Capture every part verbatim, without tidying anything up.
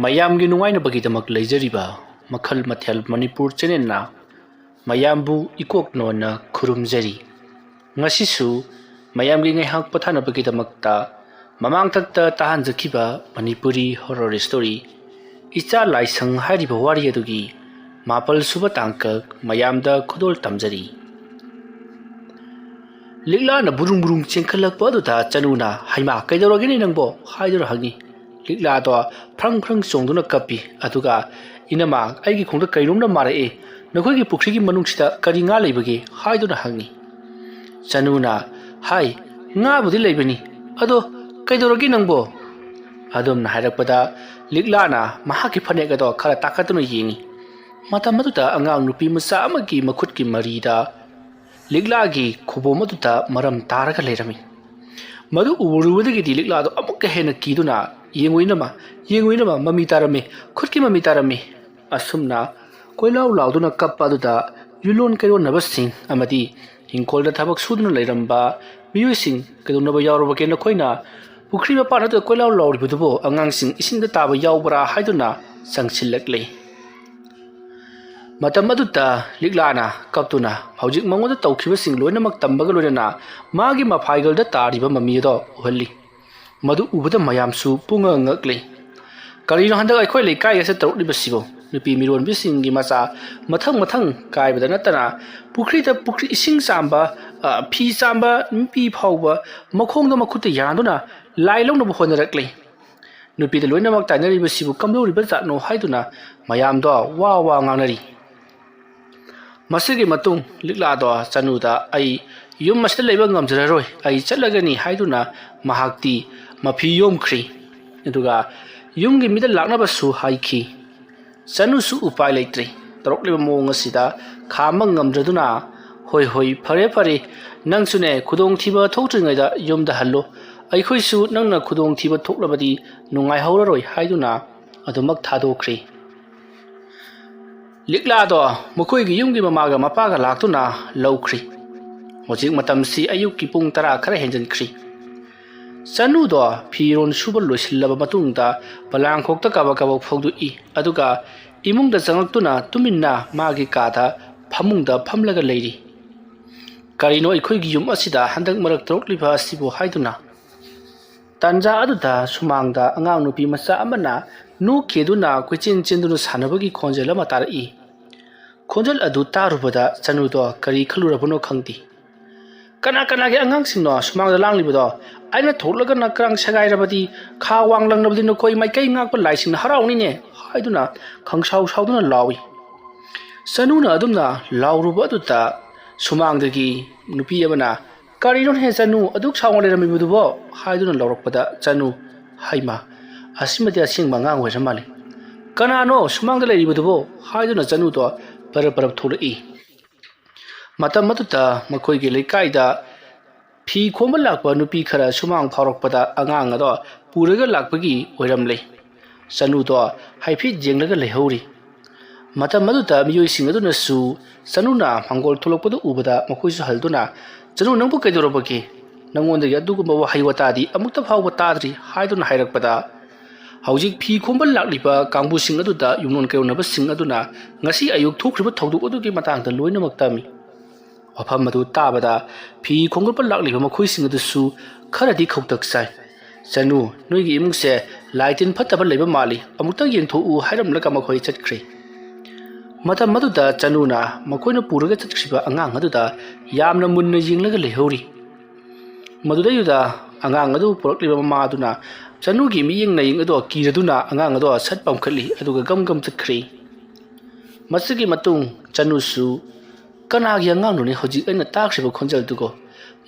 ꯃꯌꯥꯝꯒꯤ ꯅꯨꯡꯉꯥꯏꯅꯕꯒꯤꯗꯃꯛ ꯂꯩꯖꯔꯤꯕ ꯃꯈꯜ ꯃꯊꯦꯜ ꯃꯅꯤꯄꯨꯔ ꯆꯦꯅꯦꯜꯅ ꯃꯌꯥꯝꯕꯨ ꯏꯀꯣꯛ ꯅꯣꯟꯅ ꯈꯨꯔꯨꯝꯖꯔꯤ꯫ ꯉꯁꯤꯁꯨ ꯃꯌꯥꯝꯒꯤ ꯉꯥꯏꯍꯥꯛ ꯄꯣꯊꯥꯅꯕꯒꯤꯗꯃꯛꯇ ꯃꯃꯥꯡꯊꯛꯇ ꯇꯥꯍꯟꯖꯈꯤꯕ ꯃꯅꯤꯄꯨꯔꯤ ꯍꯣꯔꯣꯔ ꯁ꯭ꯇꯣꯔꯤ ꯏꯆꯥ ꯂꯥꯏꯁꯪ ꯍꯥꯏꯔꯤꯕ ꯋꯥꯔꯤ ꯑꯗꯨꯒꯤ ꯃꯥꯄꯜ ꯁꯨꯕ ꯇꯥꯡꯀꯛ ꯃꯌꯥꯝꯗ ꯈꯨꯗꯣꯜ ꯇꯝꯖꯔꯤ꯫ ꯂꯤꯛꯂꯥꯅ ꯕꯨꯔꯨꯡ ꯕꯨꯔꯨꯡ ꯆꯦꯟꯈꯠꯂꯛꯄ ꯑꯗꯨꯗ ꯆꯅꯨꯅ, "ꯍꯩꯃꯥ, ꯀꯩꯗꯧꯔꯒꯦꯅꯦ ꯅꯪꯕꯣ?" ꯍꯥꯏꯗꯨꯅ ꯍꯪꯉꯤ꯫ ꯂꯤꯛꯂꯥꯗꯣ ꯐ꯭ꯔꯪ ꯐ꯭ꯔꯪ ꯆꯣꯡꯗꯨꯅ ꯀꯞꯄꯤ꯫ ꯑꯗꯨꯒ, "ꯏꯅꯃ, ꯑꯩꯒꯤ ꯈꯣꯡꯗ ꯀꯩꯅꯣꯝꯅ ꯃꯥꯔꯛꯑꯦ꯫ ꯅꯈꯣꯏꯒꯤ ꯄꯨꯈ꯭ꯔꯤꯒꯤ ꯃꯅꯨꯡꯁꯤꯗ ꯀꯔꯤ ꯉꯥ ꯂꯩꯕꯒꯦ?" ꯍꯥꯏꯗꯨꯅ ꯍꯪꯉꯤ꯫ ꯆꯅꯨꯅ, "ꯍꯥꯏ, ꯉꯥꯕꯨꯗꯤ ꯂꯩꯕꯅꯤ꯫ ꯑꯗꯣ ꯀꯩꯗꯧꯔꯒꯦ ꯅꯪꯕꯣ?" ꯑꯗꯨꯝꯅ ꯍꯥꯏꯔꯛꯄꯗ ꯂꯤꯛꯂꯥꯅ ꯃꯍꯥꯛꯀꯤ ꯐꯅꯦꯛ ꯑꯗꯣ ꯈꯔ ꯇꯥꯈꯠꯇꯨꯅ ꯌꯦꯡꯉꯤ꯫ ꯃꯇꯝ ꯑꯗꯨꯗ ꯑꯉꯥꯡ ꯅꯨꯄꯤ ꯃꯆꯥ ꯑꯃꯒꯤ ꯃꯈꯨꯠꯀꯤ ꯃꯔꯤꯗ ꯂꯤꯛꯂꯥꯒꯤ ꯈꯨꯕꯣꯝ ꯑꯗꯨꯗ ꯃꯔꯝ ꯇꯥꯔꯒ ꯂꯩꯔꯝꯃꯤ꯫ ꯃꯗꯨ ꯎꯔꯨꯕꯗꯒꯤꯗꯤ ꯂꯤꯛꯂꯥꯗꯣ ꯑꯃꯨꯛꯀ ꯍꯦꯟꯅ ꯀꯤꯗꯨꯅ, "ꯌꯦꯡꯉꯨ ꯏꯅꯃ, ꯌꯦꯡꯉꯨ ꯏꯅꯃ, ꯃꯃꯤ ꯇꯥꯔꯝꯃꯤ, ꯈꯨꯠꯀꯤ ꯃꯃꯤ ꯇꯥꯔꯝꯃꯤ"꯫ ꯑꯁꯨꯝꯅ ꯀꯣꯏꯂꯥꯎ ꯂꯥꯎꯗꯨꯅ ꯀꯞꯄ ꯑꯗꯨꯗ ꯌꯨꯂꯣꯟ ꯀꯩꯔꯣꯟꯅꯕꯁꯤꯡ ꯑꯃꯗꯤ ꯏꯪꯈꯣꯜꯗ ꯊꯕꯛ ꯁꯨꯗꯨꯅ ꯂꯩꯔꯝꯕ ꯃꯤꯑꯣꯏꯁꯤꯡ ꯀꯩꯗꯧꯅꯕ ꯌꯥꯎꯔꯕꯒꯦ? "ꯅꯈꯣꯏꯅ ꯄꯨꯈ꯭ꯔꯤ ꯃꯄꯥꯟ ꯑꯗꯨꯗ ꯀꯣꯏꯂꯥꯎ ꯂꯥꯎꯔꯤꯕꯗꯨꯕꯨ ꯑꯉꯥꯡꯁꯤꯡ ꯏꯁꯤꯡꯗ ꯇꯥꯕ ꯌꯥꯎꯕ꯭ꯔꯥ?" ꯍꯥꯏꯗꯨꯅ ꯆꯪꯁꯤꯜꯂꯛꯂꯤ꯫ ꯃꯇꯝ ꯑꯗꯨꯗ ꯂꯤꯛꯂꯥꯅ ꯀꯞꯇꯨꯅ ꯍꯧꯖꯤꯛ ꯃꯉꯣꯟꯗ ꯇꯧꯈꯤꯕꯁꯤꯡ ꯂꯣꯏꯅꯃꯛ ꯇꯝꯕꯒ ꯂꯣꯏꯅꯅ ꯃꯥꯒꯤ ꯃꯐꯥꯏꯒꯜꯗ ꯇꯥꯔꯤꯕ ꯃꯃꯤ ꯑꯗꯣ ꯎꯍꯜꯂꯤ꯫ ꯃꯗꯨ ꯎꯕꯗ ꯃꯌꯥꯝꯁꯨ ꯄꯨꯡꯉꯛ ꯉꯛꯂꯤ꯫ "ꯀꯔꯤꯅꯣ ꯍꯟꯗꯛ ꯑꯩꯈꯣꯏ ꯂꯩꯀꯥꯏ ꯑꯁꯤꯗ ꯇꯧꯔꯛꯂꯤꯕꯁꯤꯕꯨ? ꯅꯨꯄꯤ ꯃꯤꯔꯣꯟꯕꯤꯁꯤꯡꯒꯤ ꯃꯆꯥ ꯃꯊꯪ ꯃꯊꯪ ꯀꯥꯏꯕꯗ ꯅꯠꯇꯅ ꯄꯨꯈ꯭ꯔꯤꯗ ꯄꯨꯈ꯭ꯔꯤ ꯏꯁꯤꯡ ꯆꯥꯝꯕ, ꯑ, ꯐꯤ ꯆꯥꯝꯕ ꯅꯨꯄꯤ ꯐꯥꯎꯕ ꯃꯈꯣꯡꯗ ꯃꯈꯨꯠꯇ ꯌꯥꯟꯗꯨꯅ ꯂꯥꯏ ꯂꯧꯅꯕ ꯍꯣꯠꯅꯔꯛꯂꯤ꯫ ꯅꯨꯄꯤꯗ ꯂꯣꯏꯅꯃꯛ ꯇꯥꯏꯅꯔꯤꯕꯁꯤꯕꯨ ꯀꯝꯗꯧꯔꯤꯕ ꯖꯥꯠꯅꯣ?" ꯍꯥꯏꯗꯨꯅ ꯃꯌꯥꯝꯗꯣ ꯋꯥ ꯋꯥ ꯉꯥꯡꯅꯔꯤ꯫ ꯃꯁꯤꯒꯤ ꯃꯇꯨꯡ ꯂꯤꯛꯂꯥꯗꯣ ꯆꯅꯨꯗ, "ꯑꯩ ꯌꯨꯝ ꯑꯁꯤꯗ ꯂꯩꯕ ꯉꯝꯖꯔꯔꯣꯏ, ꯑꯩ ꯆꯠꯂꯒꯅꯤ" ꯍꯥꯏꯗꯨꯅ ꯃꯍꯥꯛꯇꯤ ꯃꯐꯤ ꯌꯣꯝꯈ꯭ꯔꯤ꯫ ꯑꯗꯨꯒ ꯌꯨꯝꯒꯤ ꯃꯤꯗ ꯂꯥꯛꯅꯕꯁꯨ ꯍꯥꯏꯈꯤ꯫ ꯆꯅꯨꯁꯨ ꯎꯄꯥꯏ ꯂꯩꯇ꯭ꯔꯦ꯫ ꯇꯧꯔꯛꯂꯤꯕ ꯃꯑꯣꯡ ꯑꯁꯤꯗ ꯈꯥꯝꯕ ꯉꯝꯗ꯭ꯔꯗꯨꯅ, "ꯍꯣꯏ, ꯍꯣꯏ, ꯐꯔꯦ, ꯐꯔꯦ, ꯅꯪꯁꯨꯅꯦ ꯈꯨꯗꯣꯡꯊꯤꯕ ꯊꯣꯛꯇ꯭ꯔꯤꯉꯩꯗ ꯌꯨꯝꯗ ꯍꯜꯂꯨ꯫ ꯑꯩꯈꯣꯏꯁꯨ ꯅꯪꯅ ꯈꯨꯗꯣꯡꯊꯤꯕ ꯊꯣꯛꯂꯕꯗꯤ ꯅꯨꯡꯉꯥꯏꯍꯧꯔꯔꯣꯏ" ꯍꯥꯏꯗꯨꯅ ꯑꯗꯨꯃꯛ ꯊꯥꯗꯣꯛꯈ꯭ꯔꯤ꯫ ꯂꯤꯛꯂꯥꯗꯣ ꯃꯈꯣꯏꯒꯤ ꯌꯨꯝꯒꯤ ꯃꯃꯥꯒ ꯃꯄꯥꯒ ꯂꯥꯛꯇꯨꯅ ꯂꯧꯈ꯭ꯔꯤ꯫ ꯍꯧꯖꯤꯛ ꯃꯇꯝꯁꯤ ꯑꯌꯨꯛꯀꯤ ꯄꯨꯡ ꯇꯔꯥ ꯈꯔ ꯍꯦꯟꯖꯟꯈ꯭ꯔꯤ꯫ ꯆꯅꯨꯗꯣ ꯐꯤꯔꯣꯜ ꯁꯨꯕ ꯂꯣꯏꯁꯤꯜꯂꯕ ꯃꯇꯨꯡꯗ ꯄꯂꯥꯡꯈꯣꯛꯇ ꯀꯥꯕꯛ ꯀꯥꯕꯛ ꯐꯥꯎꯗꯣꯛꯏ, ꯑꯗꯨꯒ ꯏꯃꯨꯡꯗ ꯆꯪꯂꯛꯇꯨꯅ ꯇꯨꯃꯤꯟꯅ ꯃꯥꯒꯤ ꯀꯥꯗ ꯐꯃꯨꯡꯗ ꯐꯝꯂꯒ ꯂꯩꯔꯤ꯫ "ꯀꯔꯤꯅꯣ ꯑꯩꯈꯣꯏꯒꯤ ꯌꯨꯝ ꯑꯁꯤꯗ ꯍꯟꯗꯛ ꯃꯔꯛ ꯇꯧꯔꯛꯂꯤꯕ ꯑꯁꯤꯕꯨ?" ꯍꯥꯏꯗꯨꯅ꯫ ꯇꯥꯟꯖꯥ ꯑꯗꯨꯗ ꯁꯨꯃꯥꯡꯗ ꯑꯉꯥꯡ ꯅꯨꯄꯤ ꯃꯆꯥ ꯑꯃꯅ ꯅꯨ ꯀꯦꯗꯨꯅ ꯀꯣꯏꯆꯦꯟ ꯆꯦꯟꯗꯨꯅ ꯁꯥꯟꯅꯕꯒꯤ ꯈꯣꯟꯖꯦꯜ ꯑꯃ ꯇꯥꯔꯛꯏ꯫ ꯈꯣꯟꯖꯦꯜ ꯑꯗꯨ ꯇꯥꯔꯨꯕꯗ ꯆꯅꯨꯗꯣ ꯀꯔꯤ ꯈꯜꯂꯨꯔꯕꯅꯣ ꯈꯪꯗꯦ꯫ "ꯀꯅꯥ ꯀꯅꯥꯒꯤ ꯑꯉꯥꯡꯁꯤꯡꯅꯣ ꯁꯨꯃꯥꯡꯗ ꯂꯥꯡꯂꯤꯕꯗꯣ? ꯑꯩꯅ ꯊꯣꯛꯂꯒꯅ ꯀ꯭ꯔꯥꯡ ꯁꯦꯒꯥꯏꯔꯕꯗꯤ, ꯈꯥ ꯋꯥꯡ ꯂꯪꯂꯕꯗꯤ ꯅꯈꯣꯏ ꯃꯥꯏꯀꯩ ꯉꯥꯛꯄ ꯂꯥꯏꯁꯤꯡꯅ ꯍꯔꯥꯎꯅꯤꯅꯦ!" ꯍꯥꯏꯗꯨꯅ ꯈꯪꯁꯥꯎ ꯁꯥꯎꯗꯨꯅ ꯂꯥꯎꯏ꯫ ꯆꯅꯨꯅ ꯑꯗꯨꯝꯅ ꯂꯥꯎꯔꯨꯕ ꯑꯗꯨꯗ ꯁꯨꯃꯥꯡꯗꯒꯤ ꯅꯨꯄꯤ ꯑꯃꯅ, "ꯀꯔꯤꯅꯣꯅꯦ ꯆꯅꯨ, ꯑꯗꯨꯛ ꯁꯥꯎꯅ ꯂꯩꯔꯝꯃꯤꯕꯗꯨꯕꯣ?" ꯍꯥꯏꯗꯨꯅ ꯂꯥꯎꯔꯛꯄꯗ ꯆꯅꯨ, "ꯍꯩꯃꯥ, ꯑꯁꯤꯃꯗꯤ ꯑꯁꯦꯡꯕ ꯑꯉꯥꯡ ꯑꯣꯏꯔ ꯃꯥꯜꯂꯦ꯫ ꯀꯅꯥꯅꯣ ꯁꯨꯃꯥꯡꯗ ꯂꯩꯔꯤꯕꯗꯨꯕꯣ?" ꯍꯥꯏꯗꯨꯅ ꯆꯅꯨꯗꯣ ꯄꯔꯞ ꯄꯔꯞ ꯊꯣꯛꯂꯛꯏ꯫ ꯃꯇꯝ ꯑꯗꯨꯗ ꯃꯈꯣꯏꯒꯤ ꯂꯩꯀꯥꯏꯗ ꯐꯤ ꯈꯣꯝꯕ ꯂꯥꯛꯄ ꯅꯨꯄꯤ ꯈꯔ ꯁꯨꯃꯥꯡ ꯐꯥꯎꯔꯛꯄꯗ ꯑꯉꯥꯡ ꯑꯗꯣ ꯄꯨꯔꯒ ꯂꯥꯛꯄꯒꯤ ꯑꯣꯏꯔꯝꯂꯦ꯫ ꯆꯅꯨꯗꯣ ꯍꯥꯏꯐꯦꯠ ꯌꯦꯡꯂꯒ ꯂꯩꯍꯧꯔꯤ꯫ ꯃꯇꯝ ꯑꯗꯨꯗ ꯃꯤꯑꯣꯏꯁꯤꯡ ꯑꯗꯨꯅꯁꯨ ꯆꯅꯨꯅ ꯃꯥꯡꯒꯣꯜ ꯊꯣꯛꯂꯛꯄꯗꯨ ꯎꯕꯗ ꯃꯈꯣꯏꯁꯨ ꯍꯜꯗꯨꯅ, "ꯆꯅꯨ, ꯅꯪꯕꯨ ꯀꯩꯗꯧꯔꯕꯒꯦ? ꯅꯪꯉꯣꯟꯗꯒꯤ ꯑꯗꯨꯒꯨꯝꯕ ꯋꯥꯍꯩ ꯋꯥꯇꯥꯗꯤ ꯑꯃꯨꯛꯇ ꯐꯥꯎꯕ ꯇꯥꯗ꯭ꯔꯤ" ꯍꯥꯏꯗꯨꯅ ꯍꯥꯏꯔꯛꯄꯗ, ꯍꯧꯖꯤꯛ ꯐꯤ ꯈꯣꯝꯕ ꯂꯥꯛꯂꯤꯕ ꯀꯥꯡꯕꯨꯁꯤꯡ ꯑꯗꯨꯗ ꯌꯨꯝꯂꯣꯟ ꯀꯩꯔꯣꯟꯅꯕꯁꯤꯡ ꯑꯗꯨꯅ ꯉꯁꯤ ꯑꯌꯨꯛ ꯊꯣꯛꯈ꯭ꯔꯤꯕ ꯊꯧꯗꯣꯛ ꯑꯗꯨꯒꯤ ꯃꯇꯥꯡꯗ ꯂꯣꯏꯅꯃꯛ ꯇꯝꯃꯤ꯫ ꯋꯥꯐꯝ ꯑꯗꯨ ꯇꯥꯕꯗ ꯐꯤ ꯈꯣꯝꯒꯠꯄ ꯂꯥꯛꯂꯤꯕ ꯃꯈꯣꯏꯁꯤꯡ ꯑꯗꯨꯁꯨ ꯈꯔꯗꯤ ꯈꯧꯇꯛ ꯆꯥꯏ꯫ "ꯆꯅꯨ, ꯅꯣꯏꯒꯤ ꯏꯃꯨꯡꯁꯦ ꯂꯥꯏ ꯇꯤꯟ ꯐꯠꯇꯕ ꯂꯩꯕ ꯃꯥꯜꯂꯤ, ꯑꯃꯨꯛꯇꯪ ꯌꯦꯡꯊꯣꯛꯎ" ꯍꯥꯏꯔꯝꯂꯒ ꯃꯈꯣꯏ ꯆꯠꯈ꯭ꯔꯦ꯫ ꯃꯇꯝ ꯑꯗꯨꯗ ꯆꯅꯨꯅ ꯃꯈꯣꯏꯅ ꯄꯨꯔꯒ ꯆꯠꯈ꯭ꯔꯤꯕ ꯑꯉꯥꯡ ꯑꯗꯨꯗ ꯌꯥꯝꯅ ꯃꯨꯟꯅ ꯌꯦꯡꯂꯒ ꯂꯩꯍꯧꯔꯤ꯫ ꯃꯗꯨꯗꯩꯗꯨꯗ ꯑꯉꯥꯡ ꯑꯗꯨ ꯄꯨꯔꯛꯂꯤꯕ ꯃꯃꯥ ꯑꯗꯨꯅ ꯆꯅꯨꯒꯤ ꯃꯤꯠꯌꯦꯡ ꯅꯥꯌꯦꯡ ꯑꯗꯣ ꯀꯤꯔꯗꯨꯅ ꯑꯉꯥꯡ ꯑꯗꯣ ꯁꯠ ꯄꯝꯈꯠꯂꯤ, ꯑꯗꯨꯒ ꯒꯝ ꯒꯝ ꯆꯠꯈ꯭ꯔꯦ꯫ ꯃꯁꯤꯒꯤ ꯃꯇꯨꯡ ꯆꯅꯨꯁꯨ, "ꯀꯅꯥꯒꯤ ꯑꯉꯥꯡꯅꯣꯅꯦ ꯍꯧꯖꯤꯛ ꯑꯩꯅ ꯇꯥꯈ꯭ꯔꯤꯕ ꯈꯣꯟꯖꯦꯜꯗꯨꯒꯣ?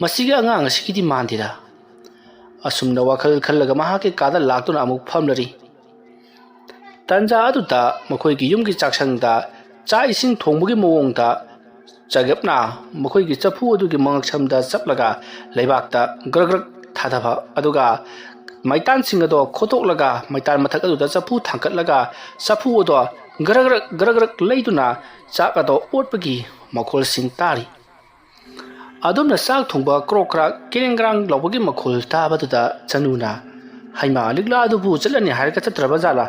ꯃꯁꯤꯒꯤ ꯑꯉꯥꯡ ꯑꯁꯤꯒꯤꯗꯤ ꯃꯥꯟꯗꯦꯗ"꯫ ꯑꯁꯨꯝꯅ ꯋꯥꯈꯜ ꯈꯜꯂꯒ ꯃꯍꯥꯛꯀꯤ ꯀꯥꯗ ꯂꯥꯛꯇꯨꯅ ꯑꯃꯨꯛ ꯐꯝꯂꯔꯤ꯫ ꯇꯟꯖꯥ ꯑꯗꯨꯗ ꯃꯈꯣꯏꯒꯤ ꯌꯨꯝꯒꯤ ꯆꯥꯛꯁꯪꯗ ꯆꯥꯛ ꯏꯁꯤꯡ ꯊꯣꯡꯕꯒꯤ ꯃꯑꯣꯡꯗ ꯆꯒꯦꯞꯅ ꯃꯈꯣꯏꯒꯤ ꯆꯐꯨ ꯑꯗꯨꯒꯤ ꯃꯉꯛꯁꯝꯗ ꯆꯞꯂꯒ ꯂꯩꯕꯥꯛꯇ ꯒ꯭ꯔꯛ ꯒ꯭ꯔꯛ ꯊꯥꯗꯕ, ꯑꯗꯨꯒ ꯃꯩꯇꯥꯟꯁꯤꯡ ꯑꯗꯣ ꯈꯣꯠꯇꯣꯛꯂꯒ ꯃꯩꯇꯥꯟ ꯃꯊꯛ ꯑꯗꯨꯗ ꯆꯐꯨ ꯊꯥꯡꯒꯠꯂꯒ ꯆꯐꯨ ꯑꯗꯣ ꯒ꯭ꯔꯛ ꯒ꯭ꯔꯛ ꯒ꯭ꯔꯛ ꯒ꯭ꯔꯛ ꯂꯩꯗꯨꯅ ꯆꯥꯛ ꯑꯗꯣ ꯑꯣꯠꯄꯒꯤ ꯃꯈꯣꯜꯁꯤꯡ ꯇꯥꯔꯤ꯫ ꯑꯗꯨꯝꯅ ꯆꯥꯛ ꯊꯣꯡꯕ ꯀ꯭ꯔꯣꯛ ꯀ꯭ꯔꯥꯛ ꯀꯦꯔꯦꯡ ꯀ꯭ꯔꯥꯡ ꯂꯥꯎꯕꯒꯤ ꯃꯈꯣꯜ ꯇꯥꯕꯗꯨꯗ ꯆꯅꯨꯅ, "ꯍꯩꯃꯥ, ꯂꯤꯛꯂꯥ ꯑꯗꯨꯕꯨ ꯆꯠꯂꯅꯤ ꯍꯥꯏꯔꯒ ꯆꯠꯇ꯭ꯔꯕ ꯖꯥꯠꯂꯥ?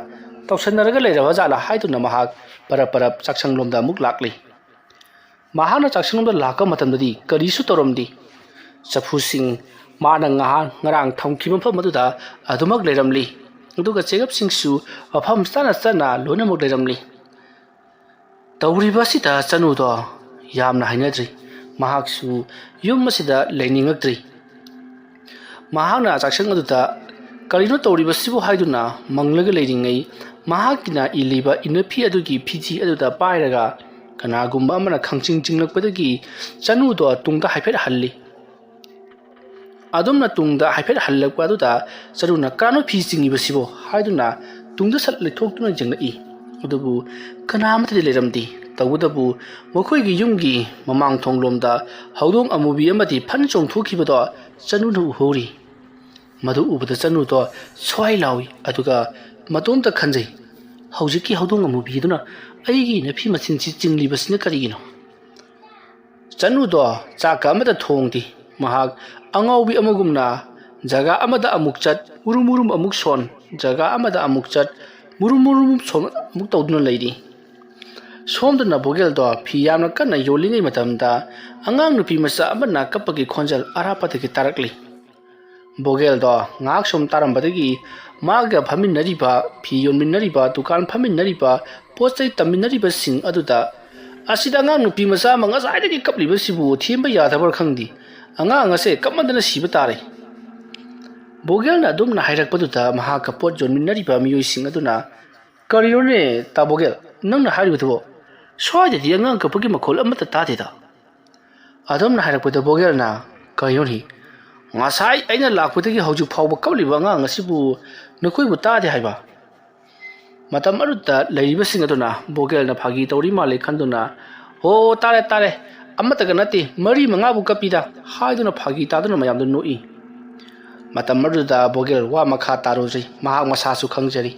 ꯇꯧꯁꯟꯅꯔꯒ ꯂꯩꯔꯕ ꯖꯥꯠꯂꯥ?" ꯍꯥꯏꯗꯨꯅ ꯃꯍꯥꯛ ꯄꯔꯞ ꯄꯔꯞ ꯆꯥꯛꯁꯪꯂꯣꯝꯗ ꯑꯃꯨꯛ ꯂꯥꯛꯂꯤ꯫ ꯃꯍꯥꯛꯅ ꯆꯥꯛꯁꯪꯂꯣꯝꯗ ꯂꯥꯛꯄ ꯃꯇꯝꯗꯗꯤ ꯀꯔꯤꯁꯨ ꯇꯧꯔꯝꯗꯦ꯫ ꯆꯐꯨꯁꯤꯡ ꯃꯥꯅ ꯉꯍꯥꯟ ꯉꯔꯥꯡ ꯊꯝꯈꯤꯕ ꯃꯐꯝ ꯑꯗꯨꯗ ꯑꯗꯨꯃꯛ ꯂꯩꯔꯝꯂꯤ꯫ ꯑꯗꯨꯒ ꯆꯦꯒꯞꯁꯤꯡꯁꯨ ꯃꯐꯝ ꯆꯥꯅ ꯆꯥꯅ ꯂꯣꯏꯅꯃꯛ ꯂꯩꯔꯝꯂꯤ꯫ ꯇꯧꯔꯤꯕ ꯑꯁꯤꯗ ꯆꯅꯨꯗꯣ ꯌꯥꯝꯅ ꯍꯩꯅꯗ꯭ꯔꯤ꯫ ꯃꯍꯥꯛꯁꯨ ꯌꯨꯝ ꯑꯁꯤꯗ ꯂꯩꯅꯤꯡꯉꯛꯇ꯭ꯔꯤ꯫ ꯃꯍꯥꯛꯅ ꯆꯥꯛꯁꯪ ꯑꯗꯨꯗ "ꯀꯔꯤꯅꯣ ꯇꯧꯔꯤꯕꯁꯤꯕꯨ?" ꯍꯥꯏꯗꯨꯅ ꯃꯪꯂꯒ ꯂꯩꯔꯤꯉꯩ, ꯃꯍꯥꯛꯀꯤꯅ ꯏꯜꯂꯤꯕ ꯏꯅꯐꯤ ꯑꯗꯨꯒꯤ ꯐꯤꯖꯤ ꯑꯗꯨꯗ ꯄꯥꯏꯔꯒ ꯀꯅꯥꯒꯨꯝꯕ ꯑꯃꯅ ꯈꯪꯆꯤꯡ ꯆꯤꯡꯂꯛꯄꯗꯒꯤ ꯆꯅꯨꯗꯣ ꯇꯨꯡꯗ ꯍꯥꯏꯐꯦꯠ ꯍꯜꯂꯤ꯫ ꯑꯗꯨꯝꯅ ꯇꯨꯡꯗ ꯍꯥꯏꯐꯦꯠ ꯍꯜꯂꯛꯄ ꯑꯗꯨꯗ ꯆꯅꯨꯅ "ꯀꯅꯥꯅꯣ ꯐꯤ ꯆꯤꯡꯉꯤꯕꯁꯤꯕꯣ?" ꯍꯥꯏꯗꯨꯅ ꯇꯨꯡꯗ ꯁꯠ ꯂꯩꯊꯣꯛꯇꯨꯅ ꯌꯦꯡꯂꯛꯏ꯫ ꯑꯗꯨꯕꯨ ꯀꯅꯥ ꯑꯃꯠꯇꯗꯤ ꯂꯩꯔꯝꯗꯦ꯫ ꯇꯧꯕꯇꯕꯨ ꯃꯈꯣꯏꯒꯤ ꯌꯨꯝꯒꯤ ꯃꯃꯥꯡ ꯊꯣꯡꯂꯣꯝꯗ ꯍꯧꯗꯣꯡ ꯑꯃꯨꯕꯤ ꯑꯃꯗꯤ ꯐꯟ ꯆꯣꯡꯊꯣꯛꯈꯤꯕꯗꯣ ꯆꯅꯨꯅ ꯎꯍꯧꯔꯤ꯫ ꯃꯗꯨ ꯎꯕꯗ ꯆꯅꯨꯗꯣ ꯁ꯭ꯋꯥꯏ ꯂꯥꯎꯏ, ꯑꯗꯨꯒ ꯃꯇꯣꯝꯇ ꯈꯟꯖꯩ, "ꯍꯧꯖꯤꯛꯀꯤ ꯍꯧꯗꯣꯡ ꯑꯃꯨꯕꯤꯗꯨꯅ ꯑꯩꯒꯤ ꯏꯅꯐꯤ ꯃꯆꯤꯟꯁꯤ ꯆꯤꯡꯂꯤꯕꯁꯤꯅ ꯀꯔꯤꯒꯤꯅꯣ?" ꯆꯅꯨꯗꯣ ꯆꯥꯛꯀ ꯑꯃꯠꯇ ꯊꯣꯡꯗꯦ꯫ ꯃꯍꯥꯛ ꯑꯉꯥꯎꯕꯤ ꯑꯃꯒꯨꯝꯅ ꯖꯒꯥ ꯑꯃꯗ ꯑꯃꯨꯛ ꯆꯠ, ꯃꯨꯔꯨꯝ ꯃꯨꯔꯨꯝ ꯑꯃꯨꯛ ꯁꯣꯟ, ꯖꯒꯥ ꯑꯃꯗ ꯑꯃꯨꯛ ꯆꯠ, ꯃꯨꯔꯨꯝ ꯃꯨꯔꯨꯝ ꯁꯣꯟ ꯑꯃꯨꯛ ꯇꯧꯗꯨꯅ ꯂꯩꯔꯤ꯫ ꯁꯣꯝꯗꯅ ꯕꯣꯒꯦꯜꯗꯣ ꯐꯤ ꯌꯥꯝꯅ ꯀꯟꯅ ꯌꯣꯜꯂꯤꯉꯩ ꯃꯇꯝꯗ ꯑꯉꯥꯡ ꯅꯨꯄꯤ ꯃꯆꯥ ꯑꯃꯅ ꯀꯞꯄꯒꯤ ꯈꯣꯟꯖꯦꯜ ꯑꯔꯥꯞꯄꯗꯒꯤ ꯇꯥꯔꯛꯂꯤ꯫ ꯕꯣꯒꯦꯜꯗꯣ ꯉꯥꯏꯍꯥꯛ ꯁꯨꯝ ꯇꯥꯔꯝꯕꯗꯒꯤ ꯃꯥꯒ ꯐꯝꯃꯤꯟꯅꯔꯤꯕ, ꯐꯤ ꯌꯣꯟꯃꯤꯟꯅꯔꯤꯕ, ꯗꯨꯀꯥꯟ ꯐꯝꯃꯤꯟꯅꯔꯤꯕ, ꯄꯣꯠ ꯆꯩ ꯇꯝꯃꯤꯟꯅꯔꯤꯕꯁꯤꯡ ꯑꯗꯨꯗ, "ꯑꯁꯤꯗ ꯑꯉꯥꯡ ꯅꯨꯄꯤ ꯃꯆꯥ ꯑꯃ ꯉꯁꯥꯏꯗꯒꯤ ꯀꯞꯂꯤꯕꯁꯤꯕꯨ ꯊꯦꯝꯕ ꯌꯥꯗꯕ꯭ꯔꯥ ꯈꯪꯗꯦ꯫ ꯑꯉꯥꯡ ꯑꯁꯦ ꯀꯞꯃꯟꯗꯅ ꯁꯤꯕ ꯇꯥꯔꯦ꯫" ꯕꯣꯒꯦꯜꯅ ꯑꯗꯨꯝꯅ ꯍꯥꯏꯔꯛꯄꯗꯨꯗ ꯃꯍꯥꯛꯀ ꯄꯣꯠ ꯌꯣꯟꯃꯤꯟꯅꯔꯤꯕ ꯃꯤꯑꯣꯏꯁꯤꯡ ꯑꯗꯨꯅ, "ꯀꯔꯤꯅꯣꯅꯦ, ꯇꯥ ꯕꯣꯒꯦꯜ, ꯅꯪꯅ ꯍꯥꯏꯔꯤꯕꯗꯨꯕꯣ? ꯁ꯭ꯋꯥꯏꯗꯗꯤ ꯑꯉꯥꯡ ꯀꯞꯄꯒꯤ ꯃꯈꯣꯜ ꯑꯃꯠꯇ ꯇꯥꯗꯦꯗ꯫" ꯑꯗꯨꯝꯅ ꯍꯥꯏꯔꯛꯄꯗ ꯕꯣꯒꯦꯜꯅ, "ꯀꯔꯤꯅꯣꯅꯦ? ꯉꯁꯥꯏ ꯑꯩꯅ ꯂꯥꯛꯄꯗꯒꯤ ꯍꯧꯖꯤꯛ ꯐꯥꯎꯕ ꯀꯞꯂꯤꯕ ꯑꯉꯥꯡ ꯑꯁꯤꯕꯨ ꯅꯈꯣꯏꯕꯨ ꯇꯥꯗꯦ ꯍꯥꯏꯕ?" ꯃꯇꯝ ꯑꯗꯨꯗ ꯂꯩꯔꯤꯕꯁꯤꯡ ꯑꯗꯨꯅ ꯕꯣꯒꯦꯜꯅ ꯐꯥꯒꯤ ꯇꯧꯔꯤ ꯃꯥꯜꯂꯦ ꯈꯟꯗꯨꯅ, "ꯍꯣ, ꯇꯥꯔꯦ, ꯇꯥꯔꯦ, ꯑꯃꯠꯇꯒ ꯅꯠꯇꯦ, ꯃꯔꯤ ꯃꯉꯥꯕꯨ ꯀꯞꯄꯤꯗ," ꯍꯥꯏꯗꯨꯅ ꯐꯥꯒꯤ ꯇꯥꯗꯨꯅ ꯃꯌꯥꯝꯗ ꯅꯣꯛꯏ꯫ ꯃꯇꯝ ꯑꯗꯨꯗ ꯕꯣꯒꯦꯜ ꯋꯥ ꯃꯈꯥ ꯇꯥꯔꯨꯗ꯭ꯔꯤ, ꯃꯍꯥꯛ ꯃꯁꯥꯁꯨ ꯈꯪꯖꯔꯤ꯫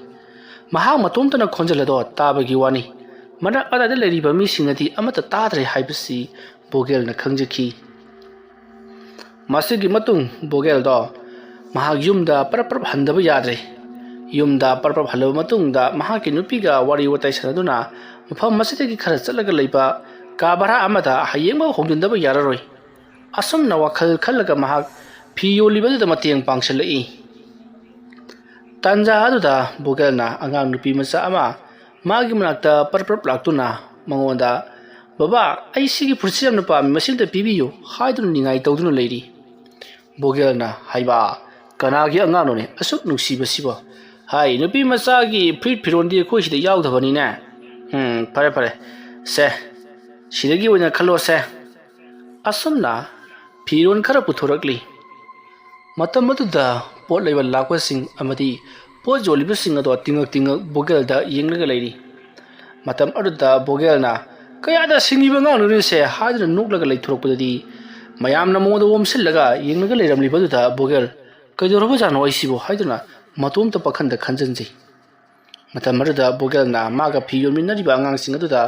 ꯃꯍꯥꯛ ꯃꯇꯣꯝꯇꯅ ꯈꯣꯟꯖꯦꯜ ꯑꯗꯣ ꯇꯥꯕꯒꯤ ꯋꯥꯅꯤ꯫ ꯃꯅꯥꯛ ꯑꯗꯥꯏꯗ ꯂꯩꯔꯤꯕ ꯃꯤꯁꯤꯡꯅꯗꯤ ꯑꯃꯠꯇ ꯇꯥꯗ꯭ꯔꯦ ꯍꯥꯏꯕꯁꯤ ꯕꯣꯒꯦꯜꯅ ꯈꯪꯖꯈꯤ꯫ ꯃꯁꯤꯒꯤ ꯃꯇꯨꯡ ꯕꯣꯒꯦꯜꯗꯣ ꯃꯍꯥꯛ ꯌꯨꯝꯗ ꯄꯔꯞ ꯄꯔꯞ ꯍꯟꯗꯕ ꯌꯥꯗ꯭ꯔꯦ꯫ ꯌꯨꯝꯗ ꯄꯔꯞ ꯄꯔꯞ ꯍꯜꯂꯕ ꯃꯇꯨꯡꯗ ꯃꯍꯥꯛꯀꯤ ꯅꯨꯄꯤꯒ ꯋꯥꯔꯤ ꯋꯥꯇꯥꯏ ꯁꯥꯟꯅꯗꯨꯅ ꯃꯐꯝ ꯑꯁꯤꯗꯒꯤ ꯈꯔ ꯆꯠꯂꯒ ꯂꯩꯕ ꯀꯥ ꯚꯔꯥ ꯑꯃꯗ ꯍꯌꯦꯡꯃꯛ ꯍꯣꯡꯖꯤꯟꯗꯕ ꯌꯥꯔꯔꯣꯏ꯫ ꯑꯁꯨꯝꯅ ꯋꯥꯈꯜ ꯈꯜꯂꯒ ꯃꯍꯥꯛ ꯐꯤ ꯌꯣꯜꯂꯤꯕꯗꯨꯗ ꯃꯇꯦꯡ ꯄꯥꯡꯁꯤꯜꯂꯛꯏ꯫ ꯇꯥꯟꯖꯥ ꯑꯗꯨꯗ ꯕꯣꯒꯦꯜꯅ ꯑꯉꯥꯡ ꯅꯨꯄꯤ ꯃꯆꯥ ꯑꯃ ꯃꯥꯒꯤ ꯃꯅꯥꯛꯇ ꯄꯔꯞ ꯄꯔꯞ ꯂꯥꯛꯇꯨꯅ ꯃꯉꯣꯟꯗ, "ꯕꯕꯥ, ꯑꯩ ꯁꯤꯒꯤ ꯐꯨꯔꯤꯠꯁꯤ ꯌꯥꯝꯅ ꯄꯥꯝꯃꯤ, ꯃꯁꯤ ꯑꯝꯇ ꯄꯤꯕꯤꯌꯨ" ꯍꯥꯏꯗꯨꯅ ꯅꯤꯡꯉꯥꯏ ꯇꯧꯗꯨꯅ ꯂꯩꯔꯤ꯫ ꯕꯣꯒꯦꯜꯅ, "ꯍꯩꯃꯥ, ꯀꯅꯥꯒꯤ ꯑꯉꯥꯡꯅꯣꯅꯦ ꯑꯁꯨꯛ ꯅꯨꯡꯁꯤꯕꯁꯤꯕꯣ? ꯍꯥꯏ, ꯅꯨꯄꯤ ꯃꯆꯥꯒꯤ ꯐꯨꯔꯤꯠ ꯐꯤꯔꯣꯟꯗꯤ ꯑꯩꯈꯣꯏ ꯁꯤꯗ ꯌꯥꯎꯗꯕꯅꯤꯅꯦ꯫ ꯎꯝ, ꯐꯔꯦ ꯐꯔꯦ, ꯁꯦ, ꯁꯤꯗꯒꯤ ꯑꯣꯏꯅ ꯈꯜꯂꯣꯁꯦ"꯫ ꯑꯁꯨꯝꯅ ꯐꯤꯔꯣꯜ ꯈꯔ ꯄꯨꯊꯣꯔꯛꯂꯤ꯫ ꯃꯇꯝ ꯑꯗꯨꯗ ꯄꯣꯠ ꯂꯩꯕ ꯂꯥꯛꯄꯁꯤꯡ ꯑꯃꯗꯤ ꯄꯣꯠ ꯌꯣꯜꯂꯤꯕꯁꯤꯡ ꯑꯗꯣ ꯇꯤꯡꯉꯛ ꯇꯤꯡꯉꯛ ꯕꯣꯒꯦꯜꯗ ꯌꯦꯡꯂꯒ ꯂꯩꯔꯤ꯫ ꯃꯇꯝ ꯑꯗꯨꯗ ꯕꯣꯒꯦꯜꯅ, "ꯀꯌꯥꯗ ꯁꯤꯡꯉꯤꯕ ꯑꯉꯥꯡꯅꯣꯅꯦꯁꯦ" ꯍꯥꯏꯗꯨꯅ ꯅꯣꯛꯂꯒ ꯂꯩꯊꯣꯔꯛꯄꯗꯗꯤ, ꯃꯌꯥꯝꯅ ꯃꯉꯣꯟꯗ ꯑꯣꯝꯁꯤꯜꯂꯒ ꯌꯦꯡꯂꯒ ꯂꯩꯔꯝꯂꯤꯕꯗꯨꯗ ꯕꯣꯒꯦꯜ, "ꯀꯩꯗꯧꯔꯕꯖꯥꯠꯅꯣ ꯑꯩꯁꯤꯕꯨ?" ꯍꯥꯏꯗꯨꯅ ꯃꯇꯣꯝꯇ ꯄꯥꯈꯟꯗ ꯈꯟꯖꯟꯖꯩ꯫ ꯃꯇꯝ ꯑꯗꯨꯗ ꯕꯣꯒꯦꯜꯅ ꯃꯥꯒ ꯐꯤ ꯌꯣꯟꯃꯤꯟꯅꯔꯤꯕ ꯑꯉꯥꯡꯁꯤꯡ ꯑꯗꯨꯗ,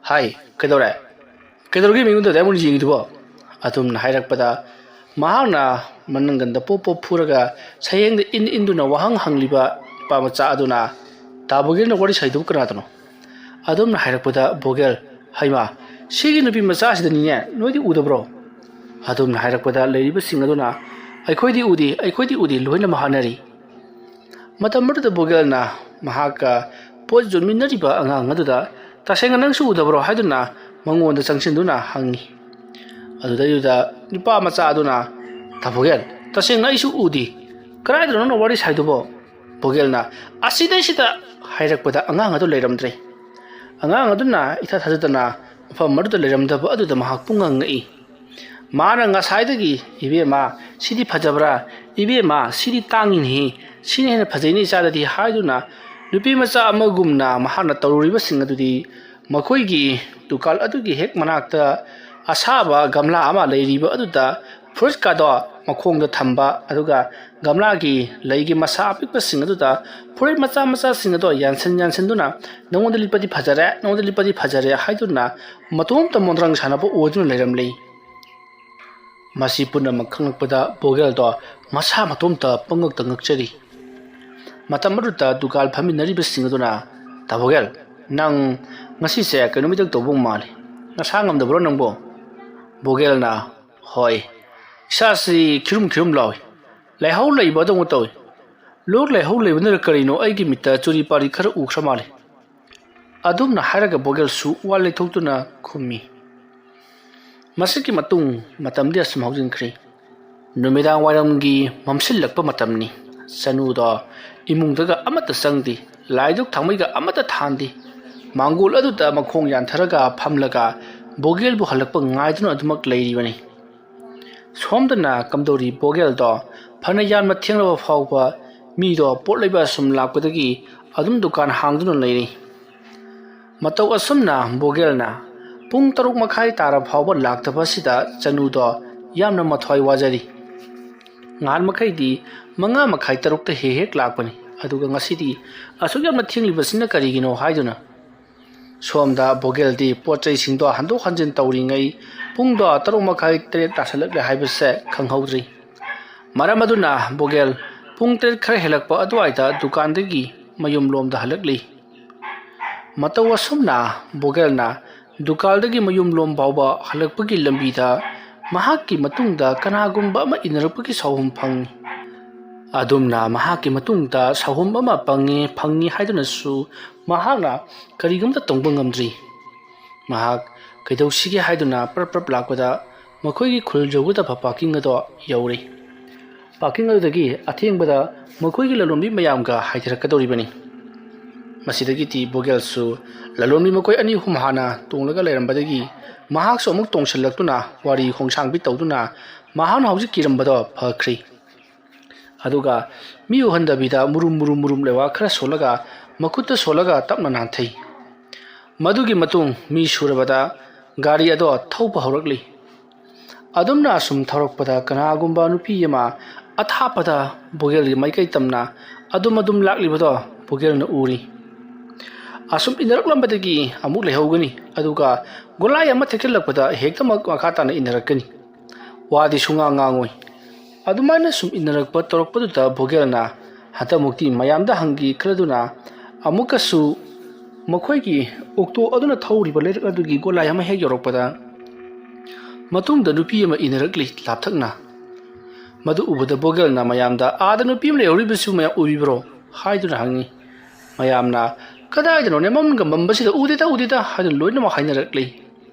"ꯍꯥꯏ, ꯀꯩꯗꯧꯔꯦ? ꯀꯩꯗꯧꯔꯒꯦ ꯃꯤꯉꯣꯟꯗ ꯑꯗꯨꯃꯥꯏꯅ ꯌꯦꯡꯉꯤꯗꯨꯕꯣ?" ꯑꯗꯨꯝꯅ ꯍꯥꯏꯔꯛꯄꯗ, ꯃꯍꯥꯛꯅ ꯃꯅꯪꯒꯟꯗ ꯄꯣꯞ ꯄꯣꯞ ꯐꯨꯔꯒ ꯁꯌꯦꯡꯗ ꯏꯟ ꯏꯟꯗꯨꯅ ꯋꯥꯍꯪ ꯍꯪꯂꯤꯕ ꯅꯨꯄꯥ ꯃꯆꯥ ꯑꯗꯨꯅ, "ꯇꯥ ꯕꯣꯒꯦꯜꯅ ꯋꯥꯔꯤ ꯁꯥꯏꯗꯨꯕꯨ ꯀꯅꯥꯗꯅꯣ?" ꯑꯗꯨꯝꯅ ꯍꯥꯏꯔꯛꯄꯗ ꯕꯣꯒꯦꯜ, "ꯍꯩꯃꯥ, ꯁꯤꯒꯤ ꯅꯨꯄꯤ ꯃꯆꯥꯁꯤꯗꯅꯤꯅꯦ, ꯅꯣꯏꯗꯤ ꯎꯗꯕ꯭ꯔꯣ?" ꯑꯗꯨꯝꯅ ꯍꯥꯏꯔꯛꯄꯗ ꯂꯩꯔꯤꯕꯁꯤꯡ ꯑꯗꯨꯅ, "ꯑꯩꯈꯣꯏꯗꯤ ꯎꯗꯦ, ꯑꯩꯈꯣꯏꯗꯤ ꯎꯗꯦ" ꯂꯣꯏꯅꯃꯛ ꯍꯥꯏꯅꯔꯤ꯫ ꯃꯇꯝ ꯑꯗꯨꯗ ꯕꯣꯒꯦꯜꯅ ꯃꯍꯥꯛꯀ ꯄꯣꯠ ꯌꯣꯟꯃꯤꯟꯅꯔꯤꯕ ꯑꯉꯥꯡ ꯑꯗꯨꯗ, "ꯇꯁꯦꯡꯅ ꯅꯪꯁꯨ ꯎꯗꯕ꯭ꯔꯣ?" ꯍꯥꯏꯗꯨꯅ ꯃꯉꯣꯟꯗ ꯆꯪꯁꯤꯟꯗꯨꯅ ꯍꯪꯉꯤ꯫ ꯑꯗꯨꯗꯩꯗꯨꯗ ꯅꯨꯄꯥ ꯃꯆꯥ ꯑꯗꯨꯅ, "ꯇꯥ ꯕꯣꯒꯦꯜ, ꯇꯁꯦꯡꯅ ꯑꯩꯁꯨ ꯎꯗꯦ꯫ ꯀꯗꯥꯏꯗꯅꯣ ꯅꯪꯅ ꯋꯥꯔꯤ ꯁꯥꯏꯗꯨꯕꯣ?" ꯕꯣꯒꯦꯜꯅ, "ꯑꯁꯤꯗꯩꯁꯤꯗ" ꯍꯥꯏꯔꯛꯄꯗ ꯑꯉꯥꯡ ꯑꯗꯨ ꯂꯩꯔꯝꯗ꯭ꯔꯦ꯫ ꯑꯉꯥꯡ ꯑꯗꯨꯅ ꯏꯊꯥ ꯊꯥꯖꯗꯅ ꯃꯐꯝ ꯑꯗꯨꯗ ꯂꯩꯔꯝꯗꯕ ꯑꯗꯨꯗ ꯃꯍꯥꯛ ꯄꯨꯡꯉꯛ ꯉꯛꯏ꯫ ꯃꯥꯅ ꯉꯁꯥꯏꯗꯒꯤ, "ꯏꯕꯦꯝꯃ, ꯁꯤꯗꯤ ꯐꯖꯕ꯭ꯔꯥ? ꯏꯕꯦꯝꯃ, ꯁꯤꯗꯤ ꯇꯥꯡꯉꯤꯅꯦꯍꯦ, ꯁꯤꯅ ꯍꯦꯟꯅ ꯐꯖꯩꯅꯦ ꯏꯆꯥꯗꯗꯤ" ꯍꯥꯏꯗꯨꯅ ꯅꯨꯄꯤ ꯃꯆꯥ ꯑꯃꯒꯨꯝꯅ ꯃꯍꯥꯛꯅ ꯇꯧꯔꯨꯔꯤꯕꯁꯤꯡ ꯑꯗꯨꯗꯤ ꯃꯈꯣꯏꯒꯤ ꯗꯨꯀꯥꯟ ꯑꯗꯨꯒꯤ ꯍꯦꯛ ꯃꯅꯥꯛꯇ ꯑꯁꯥꯕ ꯒꯝꯂꯥ ꯑꯃ ꯂꯩꯔꯤꯕ ꯑꯗꯨꯗ ꯐ꯭ꯔꯨꯏꯠꯀꯗꯣ ꯃꯈꯣꯡꯗ ꯊꯝꯕ, ꯑꯗꯨꯒ ꯒꯝꯂꯥꯒꯤ ꯂꯩꯒꯤ ꯃꯁꯥ ꯑꯄꯤꯛꯄꯁꯤꯡ ꯑꯗꯨꯗ ꯐꯨꯔꯤꯠ ꯃꯆꯥ ꯃꯆꯥꯁꯤꯡ ꯑꯗꯣ ꯌꯥꯟꯁꯤꯟ ꯌꯥꯟꯁꯤꯟꯗꯨꯅ, "ꯅꯉꯣꯟꯗ ꯂꯤꯠꯄꯗꯤ ꯐꯖꯔꯦ, ꯅꯉꯣꯟꯗ ꯂꯤꯠꯄꯗꯤ ꯐꯖꯔꯦ" ꯍꯥꯏꯗꯨꯅ ꯃꯇꯣꯝꯇ ꯃꯣꯟꯗ꯭ꯔꯪ ꯁꯥꯟꯅꯕ ꯑꯣꯏꯗꯨꯅ ꯂꯩꯔꯝꯂꯤ꯫ ꯃꯁꯤ ꯄꯨꯝꯅꯃꯛ ꯈꯪꯂꯛꯄꯗ ꯕꯣꯒꯦꯜꯗꯣ ꯃꯁꯥ ꯃꯇꯣꯝꯇ ꯄꯪꯉꯛꯇ ꯉꯛꯆꯔꯤ꯫ ꯃꯇꯝ ꯑꯗꯨꯗ ꯗꯨꯀꯥꯟ ꯐꯝꯃꯤꯟꯅꯔꯤꯕꯁꯤꯡ ꯑꯗꯨꯅ, "ꯇꯥ ꯕꯣꯒꯦꯜ, ꯅꯪ ꯉꯁꯤꯁꯦ ꯀꯩꯅꯣꯝ ꯏꯇꯧ ꯇꯧꯕ ꯃꯥꯜꯂꯤ꯫ ꯅꯁꯥ ꯉꯝꯗꯕ꯭ꯔꯣ ꯅꯪꯕꯣ?" ꯕꯣꯒꯦꯜꯅ, "ꯍꯣꯏ, ꯏꯁꯥꯁꯤ ꯈꯤꯔꯨꯝ ꯈꯤꯔꯨꯝ ꯂꯥꯎꯏ꯫ ꯂꯥꯏꯍꯧ ꯂꯩꯕꯗꯧꯅ ꯇꯧꯏ꯫ ꯂꯣꯛ ꯂꯥꯏꯍꯧ ꯂꯩꯕꯅꯔ ꯀꯔꯤꯅꯣ ꯑꯩꯒꯤ ꯃꯤꯠꯇ ꯆꯨꯔꯤ ꯄꯥꯔꯤ ꯈꯔ ꯎꯈ꯭ꯔ ꯃꯥꯜꯂꯤ꯫" ꯑꯗꯨꯝꯅ ꯍꯥꯏꯔꯒ ꯕꯣꯒꯦꯜꯁꯨ ꯋꯥ ꯂꯩꯊꯣꯛꯇꯨꯅ ꯈꯨꯝꯃꯤ꯫ ꯃꯁꯤꯒꯤ ꯃꯇꯨꯡ ꯃꯇꯝꯗꯤ ꯑꯁꯨꯝ ꯍꯧꯖꯤꯟꯈ꯭ꯔꯦ꯫ ꯅꯨꯃꯤꯗꯥꯡ ꯋꯥꯏꯔꯝꯒꯤ ꯃꯝꯁꯤꯜꯂꯛꯄ ꯃꯇꯝꯅꯤ꯫ ꯆꯅꯨꯗꯣ ꯏꯃꯨꯡꯗꯒ ꯑꯃꯠꯇ ꯆꯪꯗꯦ, ꯂꯥꯏꯗꯨꯛ ꯊꯥꯎꯃꯩꯒ ꯑꯃꯠꯇ ꯊꯥꯟꯗꯦ꯫ ꯃꯥꯡꯒꯣꯜ ꯑꯗꯨꯗ ꯃꯈꯣꯡ ꯌꯥꯟꯊꯔꯒ ꯐꯝꯂꯒ ꯕꯣꯒꯦꯜꯕꯨ ꯍꯜꯂꯛꯄ ꯉꯥꯏꯗꯨꯅ ꯑꯗꯨꯃꯛ ꯂꯩꯔꯤꯕꯅꯤ꯫ ꯁꯣꯝꯗꯅ ꯀꯝꯗꯧꯔꯤ ꯕꯣꯒꯦꯜꯗꯣ ꯐꯅ ꯌꯥꯝꯅ ꯊꯦꯡꯂꯕ ꯐꯥꯎꯕ ꯃꯤꯗꯣ ꯄꯣꯠ ꯂꯩꯕ ꯑꯁꯨꯝ ꯂꯥꯛꯄꯗꯒꯤ ꯑꯗꯨꯝ ꯗꯨꯀꯥꯟ ꯍꯥꯡꯗꯨꯅ ꯂꯩꯔꯤ꯫ ꯃꯇꯧ ꯑꯁꯨꯝꯅ ꯕꯣꯒꯦꯜꯅ ꯄꯨꯡ ꯇꯔꯨꯛ ꯃꯈꯥꯏ ꯇꯥꯔ ꯐꯥꯎꯕ ꯂꯥꯛꯇꯕ ꯑꯁꯤꯗ ꯆꯅꯨꯗꯣ ꯌꯥꯝꯅ ꯃꯊ꯭ꯋꯥꯏ ꯋꯥꯖꯔꯤ꯫ ꯉꯍꯥꯟ ꯃꯈꯩꯗꯤ ꯃꯉꯥ ꯃꯈꯥꯏ ꯇꯔꯨꯛꯇ ꯍꯦꯛ ꯍꯦꯛ ꯂꯥꯛꯄꯅꯤ, ꯑꯗꯨꯒ ꯉꯁꯤꯗꯤ ꯑꯁꯨꯛ ꯌꯥꯝꯅ ꯊꯦꯡꯂꯤꯕꯁꯤꯅ ꯀꯔꯤꯒꯤꯅꯣ ꯍꯥꯏꯗꯨꯅ꯫ ꯁꯣꯝꯗ ꯕꯣꯒꯦꯜꯗꯤ ꯄꯣꯠ ꯆꯩꯁꯤꯡꯗꯣ ꯍꯟꯗꯣꯛ ꯍꯟꯖꯤꯟ ꯇꯧꯔꯤꯉꯩ ꯄꯨꯡꯗꯣ ꯇꯔꯨꯛ ꯃꯈꯥꯏ ꯇꯔꯦꯠ ꯇꯥꯁꯜꯂꯛꯂꯦ ꯍꯥꯏꯕꯁꯦ ꯈꯪꯍꯧꯗ꯭ꯔꯤ꯫ ꯃꯔꯝ ꯑꯗꯨꯅ ꯕꯣꯒꯦꯜ ꯄꯨꯡ ꯇꯔꯦꯠ ꯈꯔ ꯍꯦꯜꯂꯛꯄ ꯑꯗꯨꯋꯥꯏꯗ ꯗꯨꯀꯥꯟꯗꯒꯤ ꯃꯌꯨꯝ ꯂꯣꯝꯗ ꯍꯜꯂꯛꯂꯤ꯫ ꯃꯇꯧ ꯑꯁꯨꯝꯅ ꯕꯣꯒꯦꯜꯅ ꯗꯨꯀꯥꯟꯗꯒꯤ ꯃꯌꯨꯝ ꯂꯣꯝ ꯐꯥꯎꯕ ꯍꯜꯂꯛꯄꯒꯤ ꯂꯝꯕꯤꯗ ꯃꯍꯥꯛꯀꯤ ꯃꯇꯨꯡꯗ ꯀꯅꯥꯒꯨꯝꯕ ꯑꯃ ꯏꯟꯅꯔꯛꯄꯒꯤ ꯁꯥꯎꯍꯨꯝ ꯐꯪꯏ꯫ ꯑꯗꯨꯝꯅ ꯃꯍꯥꯛꯀꯤ ꯃꯇꯨꯡꯗ ꯁꯥꯎꯍꯨꯝ ꯑꯃ ꯐꯪꯉꯤ, ꯐꯪꯉꯤ ꯍꯥꯏꯗꯨꯅꯁꯨ ꯃꯍꯥꯛꯅ ꯀꯔꯤꯒꯨꯝꯇ ꯇꯧꯕ ꯉꯝꯗ꯭ꯔꯤ꯫ ꯃꯍꯥꯛ ꯀꯩꯗꯧꯁꯤꯒꯦ ꯍꯥꯏꯗꯨꯅ ꯄ꯭ꯔꯞ ꯄ꯭ꯔꯞ ꯂꯥꯛꯄꯗ ꯃꯈꯣꯏꯒꯤ ꯈꯨꯜ ꯌꯧꯒꯗꯕ ꯄꯥꯔꯀꯤꯡ ꯑꯗꯣ ꯌꯧꯔꯦ꯫ ꯄꯥꯔꯀꯤꯡ ꯑꯗꯨꯗꯒꯤ ꯑꯊꯦꯡꯕꯗ ꯃꯈꯣꯏꯒꯤ ꯂꯂꯣꯟꯕꯤ ꯃꯌꯥꯝꯒ ꯍꯥꯏꯊꯔꯛꯀꯗꯧꯔꯤꯕꯅꯤ꯫ ꯃꯁꯤꯗꯒꯤꯗꯤ ꯕꯣꯒꯦꯜꯁꯨ ꯂꯂꯣꯟꯕꯤ ꯃꯈꯣꯏ ꯑꯅꯤ ꯑꯍꯨꯝ ꯍꯥꯟꯅ ꯇꯣꯡꯂꯒ ꯂꯩꯔꯝꯕꯗꯒꯤ ꯃꯍꯥꯛꯁꯨ ꯑꯃꯨꯛ ꯇꯣꯡꯁꯤꯜꯂꯛꯇꯨꯅ ꯋꯥꯔꯤ ꯈꯣꯡꯁꯥꯡꯕꯤ ꯇꯧꯗꯨꯅ ꯃꯍꯥꯛꯅ ꯍꯧꯖꯤꯛ ꯀꯤꯔꯝꯕꯗꯣ ꯐꯈ꯭ꯔꯦ꯫ ꯑꯗꯨꯒ ꯃꯤ ꯎꯍꯟꯗꯕꯤꯗ ꯃꯨꯔꯨꯝ ꯃꯨꯔꯨꯝ ꯃꯨꯔꯨꯝ ꯂꯩꯋꯥ ꯈꯔ ꯁꯣꯜꯂꯒ ꯃꯈꯨꯠꯇ ꯁꯣꯜꯂꯒ ꯇꯞꯅ ꯅꯥꯟꯊꯩ꯫ ꯃꯗꯨꯒꯤ ꯃꯇꯨꯡ ꯃꯤ ꯁꯨꯔꯕꯗ ꯒꯥꯔꯤ ꯑꯗꯣ ꯊꯧꯕ ꯍꯧꯔꯛꯂꯤ꯫ ꯑꯗꯨꯝꯅ ꯑꯁꯨꯝ ꯊꯧꯔꯛꯄꯗ ꯀꯅꯥꯒꯨꯝꯕ ꯅꯨꯄꯤ ꯑꯃ ꯑꯊꯥꯞꯄꯗ ꯕꯣꯒꯦꯜꯒꯤ ꯃꯥꯏꯀꯩ ꯇꯝꯅ ꯑꯗꯨꯝ ꯑꯗꯨꯝ ꯂꯥꯛꯂꯤꯕꯗꯣ ꯕꯣꯒꯦꯜꯅ ꯎꯔꯤ꯫ ꯑꯁꯨꯝ ꯏꯟꯅꯔꯛꯂꯝꯕꯗꯒꯤ ꯑꯃꯨꯛ ꯂꯩꯍꯧꯒꯅꯤ, ꯑꯗꯨꯒ ꯒꯣꯂꯥꯏ ꯑꯃ ꯊꯦꯛꯆꯜꯂꯛꯄꯗ ꯍꯦꯛꯇꯃꯛ ꯃꯈꯥ ꯇꯥꯅ ꯏꯟꯅꯔꯛꯀꯅꯤ꯫ ꯋꯥꯗꯤ ꯁꯨꯡꯉꯥꯡ ꯉꯥꯡꯉꯣꯏ꯫ ꯑꯗꯨꯃꯥꯏꯅ ꯁꯨꯝ ꯏꯟꯅꯔꯛꯄ ꯇꯧꯔꯛꯄꯗꯨꯗ ꯚꯣꯒꯦꯜꯅ ꯍꯟꯗꯛꯃꯨꯛꯇꯤ ꯃꯌꯥꯝꯗ ꯍꯪꯒꯦ ꯈꯜꯂꯗꯨꯅ ꯑꯃꯨꯛꯀꯁꯨ ꯃꯈꯣꯏꯒꯤ ꯑꯣꯛꯇꯣ ꯑꯗꯨꯅ ꯊꯧꯔꯤꯕ ꯂꯩꯔꯛ ꯑꯗꯨꯒꯤ ꯒꯣꯂꯥꯏ ꯑꯃ ꯍꯦꯛ ꯌꯧꯔꯛꯄꯗ ꯃꯇꯨꯡꯗ ꯅꯨꯄꯤ ꯑꯃ ꯏꯟꯅꯔꯛꯂꯤ ꯂꯥꯞꯊꯛꯅ꯫ ꯃꯗꯨ ꯎꯕꯗ ꯚꯣꯒꯦꯜꯅ ꯃꯌꯥꯝꯗ "ꯑꯥꯗ ꯅꯨꯄꯤ ꯑꯃ ꯂꯩꯍꯧꯔꯤꯕꯁꯨ ꯃꯌꯥꯝ ꯎꯕꯤꯕ꯭ꯔꯣ?" ꯍꯥꯏꯗꯨꯅ ꯍꯪꯉꯤ꯫ ꯃꯌꯥꯝꯅ "ꯀꯗꯥꯏꯗꯅꯣꯅꯦ, ꯃꯝꯒ ꯃꯝꯕꯁꯤꯗ ꯎꯗꯦꯗ, ꯎꯗꯦꯗ" ꯍꯥꯏꯗꯨꯅ ꯂꯣꯏꯅꯃꯛ ꯍꯥꯏꯅꯔꯛꯂꯤ꯫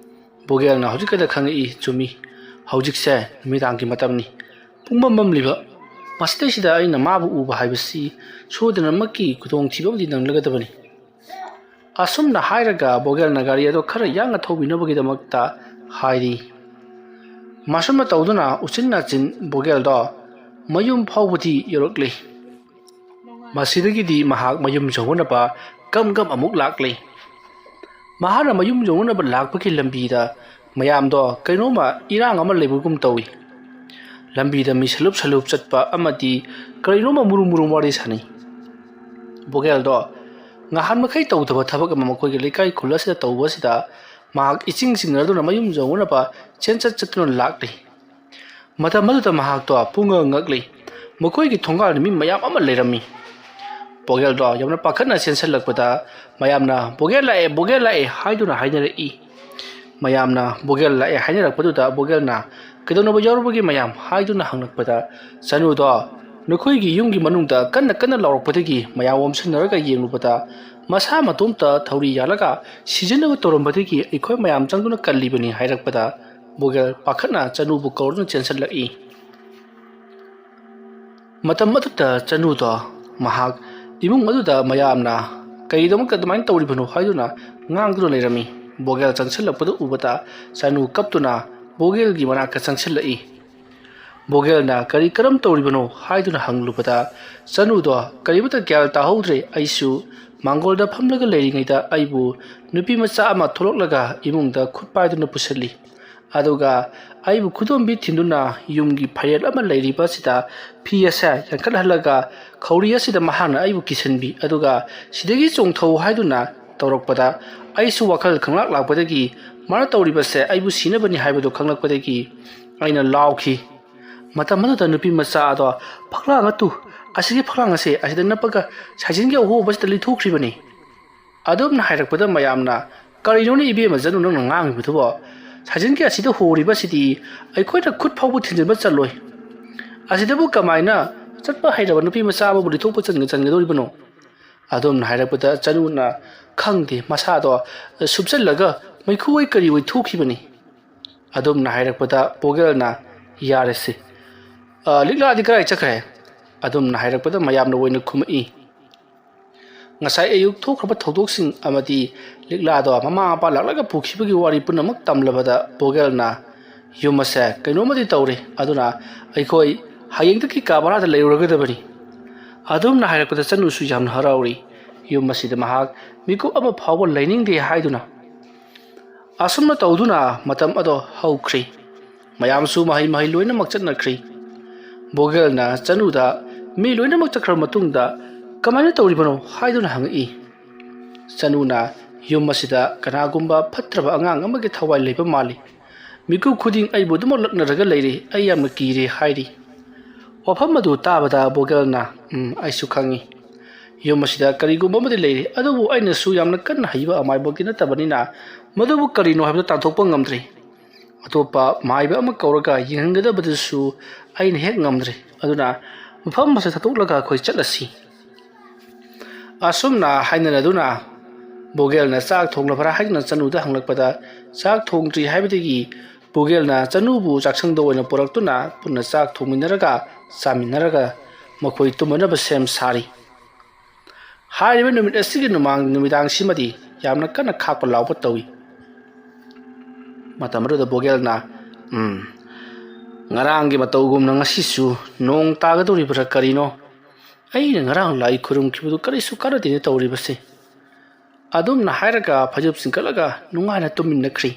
ꯚꯣꯒꯦꯜꯅ ꯍꯧꯖꯤꯛꯀꯗ ꯈꯪꯉꯛꯏ, ꯆꯨꯝꯃꯤ, ꯍꯧꯖꯤꯛꯁꯦ ꯅꯨꯃꯤꯗꯥꯡꯒꯤ ꯃꯇꯝꯅꯤ, ꯄꯨꯡꯃꯝ ꯃꯝꯂꯤꯕ꯫ ꯃꯁꯤꯗꯩꯁꯤꯗ ꯑꯩꯅ ꯃꯥꯕꯨ ꯎꯕ ꯍꯥꯏꯕꯁꯤ ꯁꯣꯏꯗꯅꯃꯛꯀꯤ ꯈꯨꯗꯣꯡꯊꯤꯕ ꯑꯃꯗꯤ ꯅꯪꯂꯒꯗꯕꯅꯤ꯫ ꯑꯁꯨꯝꯅ ꯍꯥꯏꯔꯒ ꯚꯣꯒꯦꯜꯅ ꯒꯥꯔꯤ ꯑꯗꯨ ꯈꯔ ꯌꯥꯡꯅ ꯊꯧꯕꯤꯅꯕꯒꯤꯗꯃꯛꯇ ꯍꯥꯏꯔꯤ꯫ ꯃꯁꯨꯝꯅ ꯇꯧꯗꯨꯅ ꯎꯆꯤꯟ ꯅꯥꯆꯤꯟ ꯚꯣꯒꯦꯜꯗꯣ ꯃꯌꯨꯝ ꯐꯥꯎꯕꯗꯤ ꯌꯧꯔꯛꯂꯤ꯫ ꯃꯁꯤꯗꯒꯤꯗꯤ ꯃꯍꯥꯛ ꯃꯌꯨꯝ ꯌꯧꯅꯅꯕ ꯀꯝ ꯀꯝ ꯑꯃꯨꯛ ꯂꯥꯛꯂꯤ꯫ ꯃꯍꯥꯛꯅ ꯃꯌꯨꯝ ꯌꯧꯅꯅꯕ ꯂꯥꯛꯄꯒꯤ ꯂꯝꯕꯤꯗ ꯃꯌꯥꯝꯗꯣ ꯀꯩꯅꯣꯝꯃ ꯏꯔꯥꯡ ꯑꯃ ꯂꯩꯕꯒꯨꯝ ꯇꯧꯏ꯫ ꯂꯝꯕꯤꯗ ꯃꯤ ꯁꯂꯨꯞ ꯁꯂꯨꯞ ꯆꯠꯄ ꯑꯃꯗꯤ ꯀꯔꯤꯅꯣꯝꯃ ꯃꯨꯔꯨꯝ ꯃꯨꯔꯨꯝ ꯋꯥꯔꯤ ꯁꯥꯟꯅꯩ꯫ ꯚꯣꯒꯦꯜꯗꯣ ꯉꯍꯥꯟ ꯃꯈꯩ ꯇꯧꯗꯕ ꯊꯕꯛ ꯑꯃ ꯃꯈꯣꯏꯒꯤ ꯂꯩꯀꯥꯏ ꯈꯨꯜ ꯑꯁꯤꯗ ꯇꯧꯕ ꯑꯁꯤꯗ ꯃꯍꯥꯛ ꯏꯆꯤꯡ ꯆꯤꯡꯅꯗꯨꯅ ꯃꯌꯨꯝ ꯌꯧꯅꯅꯕ ꯆꯦꯟꯆꯠ ꯆꯠꯇꯨꯅ ꯂꯥꯛꯂꯤ꯫ ꯃꯇꯝ ꯑꯗꯨꯗ ꯃꯍꯥꯛꯇꯣ ꯄꯨꯡꯉꯛ ꯉꯛꯂꯤ꯫ ꯃꯈꯣꯏꯒꯤ ꯊꯣꯡꯒꯥꯜꯗ ꯃꯤ ꯃꯌꯥꯝ ꯑꯃ ꯂꯩꯔꯝꯃꯤ꯫ ꯚꯣꯒꯦꯜꯗꯣ ꯌꯥꯝꯅ ꯄꯥꯈꯠꯅ ꯆꯦꯟꯁꯤꯜꯂꯛꯄꯗ ꯃꯌꯥꯝꯅ "ꯚꯣꯒꯦꯜ ꯂꯥꯛꯑꯦ, ꯚꯣꯒꯦꯜ ꯂꯥꯛꯑꯦ" ꯍꯥꯏꯗꯨꯅ ꯍꯥꯏꯅꯔꯛꯏ꯫ ꯃꯌꯥꯝꯅ "ꯚꯣꯒꯦꯜ ꯂꯥꯛꯑꯦ" ꯍꯥꯏꯅꯔꯛꯄꯗꯨꯗ ꯚꯣꯒꯦꯜꯅ "ꯀꯩꯗꯧꯅꯕ ꯌꯥꯎꯔꯨꯕꯒꯦ ꯃꯌꯥꯝ?" ꯍꯥꯏꯗꯨꯅ ꯍꯪꯂꯛꯄꯗ ꯆꯅꯨꯗꯣ ꯅꯈꯣꯏꯒꯤ ꯌꯨꯝꯒꯤ ꯃꯅꯨꯡꯗ ꯀꯟꯅ ꯀꯟꯅ ꯂꯥꯎꯔꯛꯄꯗꯒꯤ ꯃꯌꯥꯝ ꯑꯣꯝꯁꯤꯟꯅꯔꯒ ꯌꯦꯡꯂꯨꯕꯗ ꯃꯁꯥ ꯃꯇꯣꯝꯇ ꯊꯧꯔꯤ ꯌꯥꯜꯂꯒ ꯁꯤꯖꯤꯟꯅꯕ ꯇꯧꯔꯝꯕꯗꯒꯤ ꯑꯩꯈꯣꯏ ꯃꯌꯥꯝ ꯆꯪꯗꯨꯅ ꯀꯜꯂꯤꯕꯅꯤ ꯍꯥꯏꯔꯛꯄꯗ ꯚꯣꯒꯦꯜ ꯄꯥꯈꯠꯅ ꯆꯅꯨꯕꯨ ꯀꯧꯔꯗꯨꯅ ꯆꯦꯟꯁꯤꯜꯂꯛꯏ꯫ ꯃꯇꯝ ꯑꯗꯨꯗ ꯆꯅꯨꯗꯣ ꯃꯍꯥꯛ ꯏꯃꯨꯡ ꯑꯗꯨꯗ ꯃꯌꯥꯝꯅ "ꯀꯩꯗꯃꯛꯇ ꯑꯗꯨꯃꯥꯏꯅ ꯇꯧꯔꯤꯕꯅꯣ?" ꯍꯥꯏꯗꯨꯅ ꯉꯥꯡꯗꯨꯅ ꯂꯩꯔꯝꯃꯤ꯫ ꯚꯣꯒꯦꯜ ꯆꯪꯁꯤꯜꯂꯛꯄꯗꯨ ꯎꯕꯗ ꯆꯅꯨ ꯀꯞꯇꯨꯅ ꯚꯣꯒꯦꯜꯒꯤ ꯃꯅꯥꯛꯇ ꯆꯪꯁꯤꯜꯂꯛꯏ꯫ ꯚꯣꯒꯦꯜꯅ "ꯀꯔꯤ ꯀꯔꯝ ꯇꯧꯔꯤꯕꯅꯣ?" ꯍꯥꯏꯗꯨꯅ ꯍꯪꯂꯨꯕꯗ ꯆꯅꯨꯗꯣ "ꯀꯔꯤꯃꯠꯇ ꯒ꯭ꯌꯥꯟ ꯇꯥꯍꯧꯗ꯭ꯔꯦ, ꯑꯩꯁꯨ ꯃꯥꯡꯒꯣꯜꯗ ꯐꯝꯂꯒ ꯂꯩꯔꯤꯉꯩꯗ ꯑꯩꯕꯨ ꯅꯨꯄꯤ ꯃꯆꯥ ꯑꯃ ꯊꯣꯛꯂꯛꯂꯒ ꯏꯃꯨꯡꯗ ꯈꯨꯠ ꯄꯥꯏꯗꯨꯅ ꯄꯨꯁꯤꯜꯂꯤ꯫ ꯑꯗꯨꯒ ꯑꯩꯕꯨ ꯈꯨꯗꯣꯝꯕꯤ ꯊꯤꯟꯗꯨꯅ ꯌꯨꯝꯒꯤ ꯐꯥꯏꯔꯦꯜ ꯑꯃ ꯂꯩꯔꯤꯕ ꯑꯁꯤꯗ ꯐꯤ ꯑꯁꯦ ꯌꯥꯟꯈꯠꯍꯜꯂꯒ ꯈꯧꯔꯤ ꯑꯁꯤꯗ ꯃꯍꯥꯛꯅ ꯑꯩꯕꯨ ꯀꯤꯁꯤꯟꯕꯤ, ꯑꯗꯨꯒ ꯁꯤꯗꯒꯤ ꯆꯣꯡꯊꯧ ꯍꯥꯏꯗꯨꯅ ꯇꯧꯔꯛꯄꯗ ꯑꯩꯁꯨ ꯋꯥꯈꯜ ꯈꯪꯂꯥꯛ ꯂꯥꯛꯄꯗꯒꯤ ꯃꯥꯅ ꯇꯧꯔꯤꯕꯁꯦ ꯑꯩꯕꯨ ꯁꯤꯅꯕꯅꯤ ꯍꯥꯏꯕꯗꯨ ꯈꯪꯂꯛꯄꯗꯒꯤ ꯑꯩꯅ ꯂꯥꯎꯈꯤ꯫ ꯃꯇꯝ ꯑꯗꯨꯗ ꯅꯨꯄꯤ ꯃꯆꯥ ꯑꯗꯣ ꯐꯛꯂꯥꯡ ꯑꯗꯨ, ꯑꯁꯤꯒꯤ ꯐꯛꯂꯥꯡ ꯑꯁꯦ ꯑꯁꯤꯗ ꯅꯞꯄꯒ ꯁꯥꯏꯖꯤꯟꯒꯤ ꯑꯍꯣꯕꯁꯤꯗ ꯂꯤꯊꯣꯛꯈ꯭ꯔꯤꯕꯅꯤ꯫ ꯑꯗꯨꯝꯅ ꯍꯥꯏꯔꯛꯄꯗ ꯃꯌꯥꯝꯅ, "ꯀꯔꯤꯅꯣꯅꯦ ꯏꯕꯦꯝꯃ ꯆꯅꯨ ꯅꯪꯅ ꯉꯥꯡꯉꯤꯕꯗꯨꯕꯣ? ꯁꯥꯏꯖꯤꯟꯒꯤ ꯑꯁꯤꯗ ꯍꯣꯔꯤꯕꯁꯤꯗꯤ ꯑꯩꯈꯣꯏꯅ ꯈꯨꯠ ꯐꯥꯎꯕ ꯊꯤꯟꯖꯤꯟꯕ ꯆꯜꯂꯣꯏ꯫ ꯑꯁꯤꯗꯕꯨ ꯀꯃꯥꯏꯅ ꯆꯠꯄ ꯍꯩꯔꯕ ꯅꯨꯄꯤ ꯃꯆꯥ ꯑꯃꯕꯨ ꯂꯤꯊꯣꯛꯄ ꯆꯟꯒ-, ꯆꯟꯒꯗꯧꯔꯤꯕꯅꯣ?" ꯑꯗꯨꯝꯅ ꯍꯥꯏꯔꯛꯄꯗ ꯆꯅꯨꯅ, "ꯈꯪꯗꯦ, ꯃꯁꯥꯗꯣ ꯁꯨꯞꯆꯜꯂꯒ ꯃꯩꯈꯨ ꯑꯣꯏ ꯀꯔꯤ ꯑꯣꯏ ꯊꯣꯛꯈꯤꯕꯅꯤ"꯫ ꯑꯗꯨꯝꯅ ꯍꯥꯏꯔꯛꯄꯗ ꯕꯣꯒꯦꯜꯅ, "ꯌꯥꯔꯦꯁꯦ꯫ ꯑ, ꯂꯤꯛꯂꯥꯗꯤ ꯀꯗꯥꯏ ꯆꯠꯈ꯭ꯔꯦ?" ꯑꯗꯨꯝꯅ ꯍꯥꯏꯔꯛꯄꯗ ꯃꯌꯥꯝꯅ ꯑꯣꯏꯅ ꯈꯨꯝꯃꯛꯏ꯫ ꯉꯁꯥꯏ ꯑꯌꯨꯛ ꯊꯣꯛꯈ꯭ꯔꯕ ꯊꯧꯗꯣꯛꯁꯤꯡ ꯑꯃꯗꯤ ꯂꯤꯛꯂꯥꯗꯣ ꯃꯃꯥ ꯃꯄꯥ ꯂꯥꯛꯂꯒ ꯄꯨꯈꯤꯕꯒꯤ ꯋꯥꯔꯤ ꯄꯨꯝꯅꯃꯛ ꯇꯝꯂꯕꯗ ꯕꯣꯒꯦꯜꯅ, "ꯌꯨꯝ ꯑꯁꯦ ꯀꯩꯅꯣꯝꯃꯗꯤ ꯇꯧꯔꯦ, ꯑꯗꯨꯅ ꯑꯩꯈꯣꯏ ꯍꯌꯦꯡꯗꯒꯤ ꯀꯥ ꯚꯔꯥꯗ ꯂꯩꯔꯨꯔꯒꯗꯕꯅꯤ"꯫ ꯑꯗꯨꯝꯅ ꯍꯥꯏꯔꯛꯄꯗ ꯆꯅꯨꯁꯨ ꯌꯥꯝꯅ ꯍꯔꯥꯎꯔꯤ꯫ ꯌꯨꯝ ꯑꯁꯤꯗ ꯃꯍꯥꯛ ꯃꯤꯀꯨꯞ ꯑꯃ ꯐꯥꯎꯕ ꯂꯩꯅꯤꯡꯗꯦ ꯍꯥꯏꯗꯨꯅ꯫ ꯑꯁꯨꯝꯅ ꯇꯧꯗꯨꯅ ꯃꯇꯝ ꯑꯗꯣ ꯍꯧꯈ꯭ꯔꯦ꯫ ꯃꯌꯥꯝꯁꯨ ꯃꯍꯩ ꯃꯍꯩ ꯂꯣꯏꯅꯃꯛ ꯆꯠꯅꯈ꯭ꯔꯦ꯫ ꯕꯣꯒꯦꯜꯅ ꯆꯅꯨꯗ, "ꯃꯤ ꯂꯣꯏꯅꯃꯛ ꯆꯠꯈ꯭ꯔꯕ ꯃꯇꯨꯡꯗ ꯀꯃꯥꯏꯅ ꯇꯧꯔꯤꯕꯅꯣ?" ꯍꯥꯏꯗꯨꯅ ꯍꯪꯉꯛꯏ꯫ ꯆꯅꯨꯅ, "ꯌꯨꯝ ꯑꯁꯤꯗ ꯀꯅꯥꯒꯨꯝꯕ ꯐꯠꯇ꯭ꯔꯕ ꯑꯉꯥꯡ ꯑꯃꯒꯤ ꯊꯋꯥꯏ ꯂꯩꯕ ꯃꯥꯜꯂꯤ꯫ ꯃꯤꯀꯨꯞ ꯈꯨꯗꯤꯡ ꯑꯩꯕꯨ ꯑꯗꯨꯃꯛ ꯂꯛꯅꯔꯒ ꯂꯩꯔꯦ꯫ ꯑꯩ ꯌꯥꯝꯅ ꯀꯤꯔꯦ" ꯍꯥꯏꯔꯤ꯫ ꯋꯥꯐꯝ ꯑꯗꯨ ꯇꯥꯕꯗ ꯕꯣꯒꯦꯜꯅ, "ꯎꯝ, ꯑꯩꯁꯨ ꯈꯪꯏ꯫ ꯌꯨꯝ ꯑꯁꯤꯗ ꯀꯔꯤꯒꯨꯝꯕ ꯑꯃꯗꯤ ꯂꯩꯔꯤ, ꯑꯗꯨꯕꯨ ꯑꯩꯅꯁꯨ ꯌꯥꯝꯅ ꯀꯟꯅ ꯍꯩꯕ ꯑꯃꯥꯏꯕꯃꯛꯇꯤ ꯅꯠꯇꯕꯅꯤꯅ ꯃꯗꯨꯕꯨ ꯀꯔꯤꯅꯣ ꯍꯥꯏꯕꯗꯨ ꯇꯥꯟꯊꯣꯛꯄ ꯉꯝꯗ꯭ꯔꯤ꯫ ꯑꯇꯣꯞꯄ ꯃꯥꯏꯕ ꯑꯃ ꯀꯧꯔꯒ ꯌꯦꯡꯍꯟꯒꯗꯕꯗꯨꯁꯨ ꯑꯩꯅ ꯍꯦꯛ ꯉꯝꯗ꯭ꯔꯦ꯫ ꯑꯗꯨꯅ ꯃꯐꯝ ꯑꯁꯤ ꯊꯥꯗꯣꯛꯂꯒ ꯑꯩꯈꯣꯏ ꯆꯠꯂꯁꯤ"꯫ ꯑꯁꯨꯝꯅ ꯍꯥꯏꯅꯔꯗꯨꯅ ꯕꯣꯒꯦꯜꯅ ꯆꯥꯛ ꯊꯣꯡꯂꯕ꯭ꯔꯥ ꯍꯥꯏꯗꯨꯅ ꯆꯅꯨꯗ ꯍꯪꯂꯛꯄꯗ, ꯆꯥꯛ ꯊꯣꯡꯗ꯭ꯔꯤ ꯍꯥꯏꯕꯗꯒꯤ ꯕꯣꯒꯦꯜꯅ ꯆꯅꯨꯕꯨ ꯆꯥꯛꯁꯪꯗ ꯑꯣꯏꯅ ꯄꯨꯔꯛꯇꯨꯅ ꯄꯨꯟꯅ ꯆꯥꯛ ꯊꯣꯡꯃꯤꯟꯅꯔꯒ ꯆꯥꯃꯤꯟꯅꯔꯒ ꯃꯈꯣꯏ ꯇꯨꯝꯃꯅꯕ ꯁꯦꯝ ꯁꯥꯔꯤ꯫ ꯍꯥꯏꯔꯤꯕ ꯅꯨꯃꯤꯠ ꯑꯁꯤꯒꯤ ꯅꯨꯃꯥꯡ ꯅꯨꯃꯤꯗꯥꯡꯁꯤꯃꯗꯤ ꯌꯥꯝꯅ ꯀꯟꯅ ꯈꯥꯛꯄ ꯂꯥꯎꯕ ꯇꯧꯏ꯫ ꯃꯇꯝ ꯑꯗꯨꯗ ꯕꯣꯒꯦꯜꯅ, "ꯎꯝ, ꯉꯔꯥꯡꯒꯤ ꯃꯇꯧꯒꯨꯝꯅ ꯉꯁꯤꯁꯨ ꯅꯣꯡ ꯇꯥꯒꯗꯧꯔꯤꯕ꯭ꯔꯥ ꯀꯔꯤꯅꯣ? ꯑꯩꯅ ꯉꯔꯥꯡ ꯂꯥꯏ ꯈꯨꯔꯨꯝꯈꯤꯕꯗꯨ ꯀꯔꯤꯁꯨ ꯀꯥꯟꯅꯗꯦꯅ ꯇꯧꯔꯤꯕꯁꯦ"꯫ ꯑꯗꯨꯝꯅ ꯍꯥꯏꯔꯒ ꯐꯩꯖꯨꯞ ꯆꯤꯡꯈꯠꯂꯒ ꯅꯨꯡꯉꯥꯏꯅ ꯇꯨꯝꯃꯤꯟꯅꯈ꯭ꯔꯤ꯫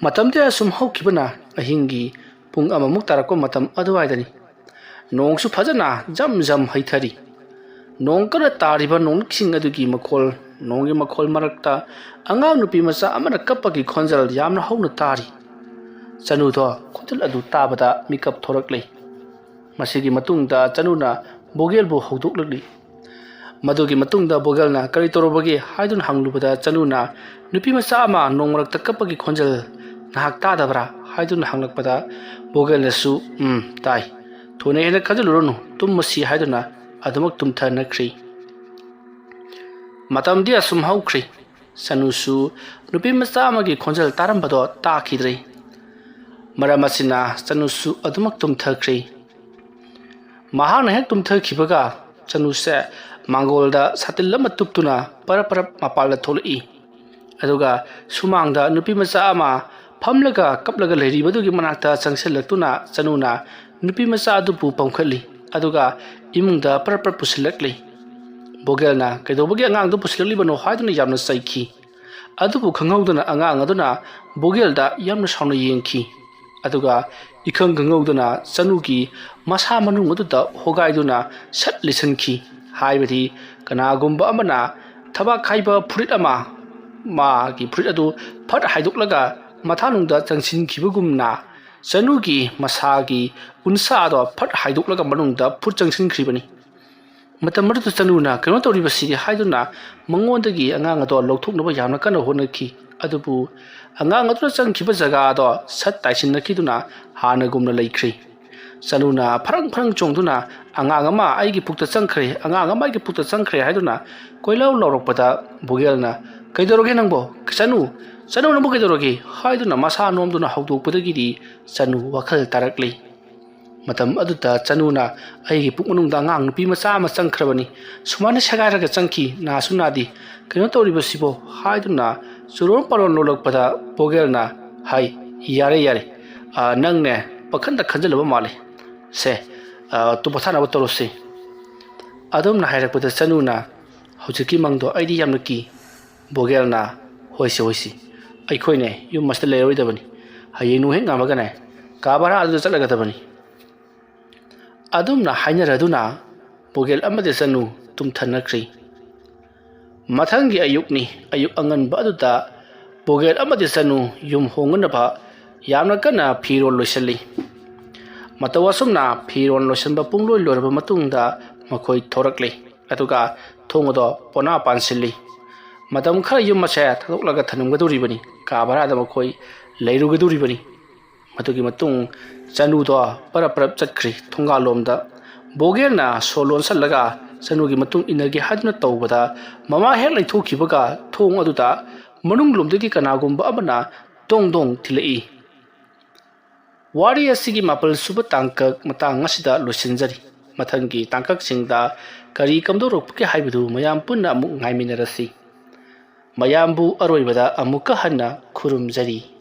ꯃꯇꯝꯗꯤ ꯑꯁꯨꯝ ꯍꯧꯈꯤꯕꯅ ꯑꯍꯤꯡꯒꯤ ꯄꯨꯡ ꯑꯃꯃꯨꯛ ꯇꯥꯔꯛꯄ ꯃꯇꯝ ꯑꯗꯨꯋꯥꯏꯗꯅꯤ꯫ ꯅꯣꯡꯁꯨ ꯐꯖꯅ ꯖꯝ ꯖꯝ ꯍꯩꯊꯔꯤ꯫ ꯅꯣꯡ ꯀꯟꯅ ꯇꯥꯔꯤꯕ ꯅꯣꯡꯂꯤꯛꯁꯤꯡ ꯑꯗꯨꯒꯤ ꯃꯈꯣꯜ, ꯅꯣꯡꯒꯤ ꯃꯈꯣꯜ ꯃꯔꯛꯇ ꯑꯉꯥꯡ ꯅꯨꯄꯤ ꯃꯆꯥ ꯑꯃꯅ ꯀꯞꯄꯒꯤ ꯈꯣꯟꯖꯦꯜ ꯌꯥꯝꯅ ꯍꯧꯅ ꯇꯥꯔꯤ꯫ ꯆꯅꯨꯗꯣ ꯈꯣꯟꯖꯦꯜ ꯑꯗꯨ ꯇꯥꯕꯗ ꯃꯤꯀꯞ ꯊꯣꯔꯛꯂꯤ꯫ ꯃꯁꯤꯒꯤ ꯃꯇꯨꯡꯗ ꯆꯅꯨꯅ ꯕꯣꯒꯦꯜꯕꯨ ꯍꯧꯗꯣꯛꯂꯛꯂꯤ꯫ ꯃꯗꯨꯒꯤ ꯃꯇꯨꯡꯗ ꯕꯣꯒꯦꯜꯅ "ꯀꯔꯤ ꯇꯧꯔꯕꯒꯦ?" ꯍꯥꯏꯗꯨꯅ ꯍꯪꯂꯨꯕꯗ, ꯆꯅꯨꯅ "ꯅꯨꯄꯤ ꯃꯆꯥ ꯑꯃ ꯅꯣꯡ ꯃꯔꯛꯇ ꯀꯞꯄꯒꯤ ꯈꯣꯟꯖꯦꯜ ꯅꯍꯥꯛ ꯇꯥꯗꯕ꯭ꯔꯥ?" ꯍꯥꯏꯗꯨꯅ ꯍꯪꯂꯛꯄꯗ, ꯕꯣꯒꯦꯜꯅꯁꯨ "ꯎꯝ, ꯇꯥꯏ꯫ ꯊꯣꯏꯅ ꯍꯦꯟꯅ ꯈꯟꯖꯤꯜꯂꯨꯔꯅꯨ, ꯇꯨꯝꯃꯁꯤ" ꯍꯥꯏꯗꯨꯅ ꯑꯗꯨꯃꯛ ꯇꯨꯝꯊꯅꯈ꯭ꯔꯤ꯫ ꯃꯇꯝꯗꯤ ꯑꯁꯨꯝ ꯍꯧꯈ꯭ꯔꯤ꯫ ꯆꯅꯨꯁꯨ ꯅꯨꯄꯤ ꯃꯆꯥ ꯑꯃꯒꯤ ꯈꯣꯟꯖꯦꯜ ꯇꯥꯔꯝꯕꯗꯣ ꯇꯥꯈꯤꯗ꯭ꯔꯦ꯫ ꯃꯔꯝ ꯑꯁꯤꯅ ꯆꯅꯨꯁꯨ ꯑꯗꯨꯃꯛ ꯇꯨꯝꯊꯈ꯭ꯔꯦ꯫ ꯃꯍꯥꯛꯅ ꯍꯦꯛ ꯇꯨꯝꯊꯈꯤꯕꯒ, ꯆꯅꯨꯁꯦ ꯃꯥꯡꯒꯣꯜꯗ ꯁꯥꯇꯤꯜ ꯑꯃ ꯇꯨꯞꯇꯨꯅ ꯄꯔꯞ ꯄꯔꯞ ꯃꯄꯥꯟꯗ ꯊꯣꯛꯂꯛꯏ꯫ ꯑꯗꯨꯒ ꯁꯨꯃꯥꯡꯗ ꯅꯨꯄꯤ ꯃꯆꯥ ꯑꯃ ꯐꯝꯂꯒ ꯀꯞꯂꯒ ꯂꯩꯔꯤꯕꯗꯨꯒꯤ ꯃꯅꯥꯛꯇ ꯆꯪꯁꯤꯜꯂꯛꯇꯨꯅ ꯆꯅꯨꯅ ꯅꯨꯄꯤ ꯃꯆꯥ ꯑꯗꯨꯕꯨ ꯄꯝꯈꯠꯂꯤ꯫ ꯑꯗꯨꯒ ꯏꯃꯨꯡꯗ ꯄꯔꯞ ꯄꯔꯞ ꯄꯨꯁꯤꯜꯂꯛꯂꯤ꯫ ꯕꯣꯒꯦꯜꯅ "ꯀꯩꯗꯧꯕꯒꯤ ꯑꯉꯥꯡꯗꯨ ꯄꯨꯁꯤꯜꯂꯛꯂꯤꯕꯅꯣ?" ꯍꯥꯏꯗꯨꯅ ꯌꯥꯝꯅ ꯆꯩꯈꯤ꯫ ꯑꯗꯨꯕꯨ ꯈꯪꯍꯧꯗꯅ ꯑꯉꯥꯡ ꯑꯗꯨꯅ ꯕꯣꯒꯦꯜꯗ ꯌꯥꯝꯅ ꯁꯥꯎꯅ ꯌꯦꯡꯈꯤ꯫ ꯑꯗꯨꯒ ꯏꯈꯪ ꯈꯪꯍꯧꯗꯅ ꯆꯅꯨꯒꯤ ꯃꯁꯥ ꯃꯅꯨꯡ ꯑꯗꯨꯗ ꯍꯣꯒꯥꯏꯗꯨꯅ ꯁꯠ ꯂꯤꯁꯤꯟꯈꯤ꯫ ꯍꯥꯏꯕꯗꯤ, ꯀꯅꯥꯒꯨꯝꯕ ꯑꯃꯅ ꯊꯕꯥꯛ ꯈꯥꯏꯕ ꯐꯨꯔꯤꯠ ꯑꯃ, ꯃꯥꯒꯤ ꯐꯨꯔꯤꯠ ꯑꯗꯨ ꯐꯠ ꯍꯥꯏꯗꯣꯛꯂꯒ ꯃꯊꯥꯅꯨꯡꯗ ꯆꯪꯁꯤꯟꯈꯤꯕꯒꯨꯝꯅ, ꯆꯅꯨꯒꯤ ꯃꯁꯥꯒꯤ ꯎꯟꯁꯥꯗꯣ ꯐꯠ ꯍꯥꯏꯗꯣꯛꯂꯒ ꯃꯅꯨꯡꯗ ꯐꯨꯠ ꯆꯪꯁꯤꯟꯈ꯭ꯔꯤꯕꯅꯤ꯫ ꯃꯇꯝ ꯑꯗꯨꯗ ꯆꯅꯨꯅ "ꯀꯩꯅꯣ ꯇꯧꯔꯤꯕꯁꯤꯗꯤ" ꯍꯥꯏꯗꯨꯅ ꯃꯉꯣꯟꯗꯒꯤ ꯑꯉꯥꯡ ꯑꯗꯣ ꯂꯧꯊꯣꯛꯅꯕ ꯌꯥꯝꯅ ꯀꯟꯅ ꯍꯣꯠꯅꯈꯤ꯫ ꯑꯗꯨꯕꯨ ꯑꯉꯥꯡ ꯑꯗꯨꯅ ꯆꯪꯈꯤꯕ ꯖꯒꯥ ꯑꯗꯣ ꯁꯠ ꯇꯥꯏꯁꯤꯟꯅꯈꯤꯗꯨꯅ ꯍꯥꯟꯅꯒꯨꯝꯅ ꯂꯩꯈ꯭ꯔꯦ꯫ ꯆꯅꯨꯅ ꯐꯔꯪ ꯐꯔꯪ ꯆꯣꯡꯗꯨꯅ "ꯑꯉꯥꯡ ꯑꯃ ꯑꯩꯒꯤ ꯄꯨꯛꯇ ꯆꯪꯈ꯭ꯔꯦ, ꯑꯉꯥꯡ ꯑꯃ ꯑꯩꯒꯤ ꯄꯨꯛꯇ ꯆꯪꯈ꯭ꯔꯦ" ꯍꯥꯏꯗꯨꯅ ꯀꯣꯏꯂꯥꯎ ꯂꯥꯎꯔꯛꯄꯗ, ꯕꯣꯒꯦꯜꯅ "ꯀꯩꯗꯧꯔꯒꯦ ꯅꯪꯕꯣ? ꯆꯅꯨ, ꯆꯅꯨ, ꯅꯪꯕꯨ ꯀꯩꯗꯧꯔꯒꯦ?" ꯍꯥꯏꯗꯨꯅ ꯃꯁꯥ ꯅꯣꯝꯗꯨꯅ ꯍꯧꯗꯣꯛꯄꯗꯒꯤꯗꯤ ꯆꯅꯨ ꯋꯥꯈꯜ ꯇꯥꯔꯛꯂꯤ꯫ ꯃꯇꯝ ꯑꯗꯨꯗ ꯆꯅꯨꯅ "ꯑꯩꯒꯤ ꯄꯨꯛ ꯃꯅꯨꯡꯗ ꯑꯉꯥꯡ ꯅꯨꯄꯤ ꯃꯆꯥ ꯑꯃ ꯆꯪꯈ꯭ꯔꯕꯅꯤ, ꯁꯨꯃꯥꯏꯅ ꯁꯦꯒꯥꯏꯔꯒ ꯆꯪꯈꯤ, ꯅꯥꯁꯨ ꯅꯥꯗꯦ, ꯀꯩꯅꯣ ꯇꯧꯔꯤꯕꯁꯤꯕꯣ?" ꯍꯥꯏꯗꯨꯅ ꯆꯨꯔꯣꯟ ꯄꯥꯔꯣꯟ ꯂꯣꯜꯂꯛꯄꯗ, ꯕꯣꯒꯦꯜꯅ ꯍꯥꯏ, "ꯌꯥꯔꯦ, ꯌꯥꯔꯦ, ꯑ, ꯅꯪꯅꯦ ꯄꯥꯈꯟꯗ ꯈꯟꯖꯤꯜꯂꯕ ꯃꯥꯜꯂꯦ꯫ ꯁꯦ, ꯑ, ꯇꯨ ꯄꯣꯊꯥꯅꯕ ꯇꯧꯔꯁꯤ"꯫ ꯑꯗꯨꯝꯅ ꯍꯥꯏꯔꯛꯄꯗ ꯆꯅꯨꯅ, "ꯍꯧꯖꯤꯛꯀꯤ ꯃꯪꯗꯣ ꯑꯩꯗꯤ ꯌꯥꯝꯅ ꯀꯤ꯫ ꯕꯣꯒꯦꯜꯅ, ꯍꯣꯏꯁꯤ, ꯍꯣꯏꯁꯤ, ꯑꯩꯈꯣꯏꯅꯦ ꯌꯨꯝ ꯑꯁꯤꯗ ꯂꯩꯔꯔꯣꯏꯗꯕꯅꯤ꯫ ꯍꯌꯦꯡ ꯅꯨꯡ ꯍꯦꯛ ꯉꯥꯟꯕꯒꯅꯦ ꯀꯥ ꯚꯔꯥ ꯑꯗꯨꯗ ꯆꯠꯂꯒꯗꯕꯅꯤ"꯫ ꯑꯗꯨꯝꯅ ꯍꯥꯏꯅꯔꯗꯨꯅ ꯕꯣꯒꯦꯜ ꯑꯃꯗꯤ ꯆꯅꯨ ꯇꯨꯝꯊꯅꯈ꯭ꯔꯤ꯫ ꯃꯊꯪꯒꯤ ꯑꯌꯨꯛꯅꯤ꯫ ꯑꯌꯨꯛ ꯑꯉꯟꯕ ꯑꯗꯨꯗ ꯕꯣꯒꯦꯜ ꯑꯃꯗꯤ ꯆꯅꯨ ꯌꯨꯝ ꯍꯣꯡꯅꯅꯕ ꯌꯥꯝꯅ ꯀꯟꯅ ꯐꯤꯔꯣꯜ ꯂꯣꯏꯁꯤꯜꯂꯤ꯫ ꯃꯇꯧ ꯑꯁꯨꯝꯅ ꯐꯤꯔꯣꯜ ꯂꯣꯏꯁꯤꯟꯕ ꯄꯨꯡꯂꯣꯏ ꯂꯣꯏꯔꯕ ꯃꯇꯨꯡꯗ ꯃꯈꯣꯏ ꯊꯣꯔꯛꯂꯤ꯫ ꯑꯗꯨꯒ ꯊꯣꯡ ꯑꯗꯣ ꯄꯣꯅꯥ ꯄꯥꯟꯁꯤꯜꯂꯤ꯫ ꯃꯇꯝ ꯈꯔ ꯌꯨꯝ ꯑꯁꯦ ꯊꯥꯗꯣꯛꯂꯒ ꯊꯅꯝꯒꯗꯧꯔꯤꯕꯅꯤ꯫ ꯀꯥ ꯚꯔꯥꯗ ꯃꯈꯣꯏ ꯂꯩꯔꯨꯒꯗꯧꯔꯤꯕꯅꯤ꯫ ꯃꯗꯨꯒꯤ ꯃꯇꯨꯡ ꯆꯅꯨꯗꯣ ꯄꯔꯞ ꯄꯔꯞ ꯆꯠꯈ꯭ꯔꯤ ꯊꯣꯡꯒꯥꯜꯂꯣꯝꯗ꯫ ꯕꯣꯒꯦꯟꯅ ꯁꯣ ꯂꯣꯟꯁꯤꯜꯂꯒ ꯆꯅꯨꯒꯤ ꯃꯇꯨꯡ ꯏꯟꯅꯒꯦ ꯍꯥꯏꯗꯨꯅ ꯇꯧꯕꯗ, ꯃꯃꯥ ꯍꯦꯛ ꯂꯩꯊꯣꯛꯈꯤꯕꯒ ꯊꯣꯡ ꯑꯗꯨꯗ ꯃꯅꯨꯡꯂꯣꯝꯗꯒꯤ ꯀꯅꯥꯒꯨꯝꯕ ꯑꯃꯅ ꯗꯣꯡ ꯗꯣꯡ ꯊꯤꯜꯂꯛꯏ꯫ ꯋꯥꯔꯤ ꯑꯁꯤꯒꯤ ꯃꯥꯄꯜ ꯁꯨꯕ ꯇꯥꯡꯀꯛ ꯃꯇꯥꯡ ꯑꯁꯤꯗ ꯂꯣꯏꯁꯤꯟꯖꯔꯤ꯫ ꯃꯊꯪꯒꯤ ꯇꯥꯡꯀꯛꯁꯤꯡꯗ ꯀꯔꯤ ꯀꯝꯗꯧꯔꯛꯄꯒꯦ ꯍꯥꯏꯕꯗꯨ ꯃꯌꯥꯝ ꯄꯨꯟꯅ ꯑꯃꯨꯛ ꯉꯥꯏꯃꯤꯟꯅꯔꯁꯤ꯫ ꯃꯌꯥꯝꯕꯨ ꯑꯔꯣꯏꯕꯗ ꯑꯃꯨꯛꯀ ꯍꯟꯅ ꯈꯨꯔꯨꯝꯖꯔꯤ꯫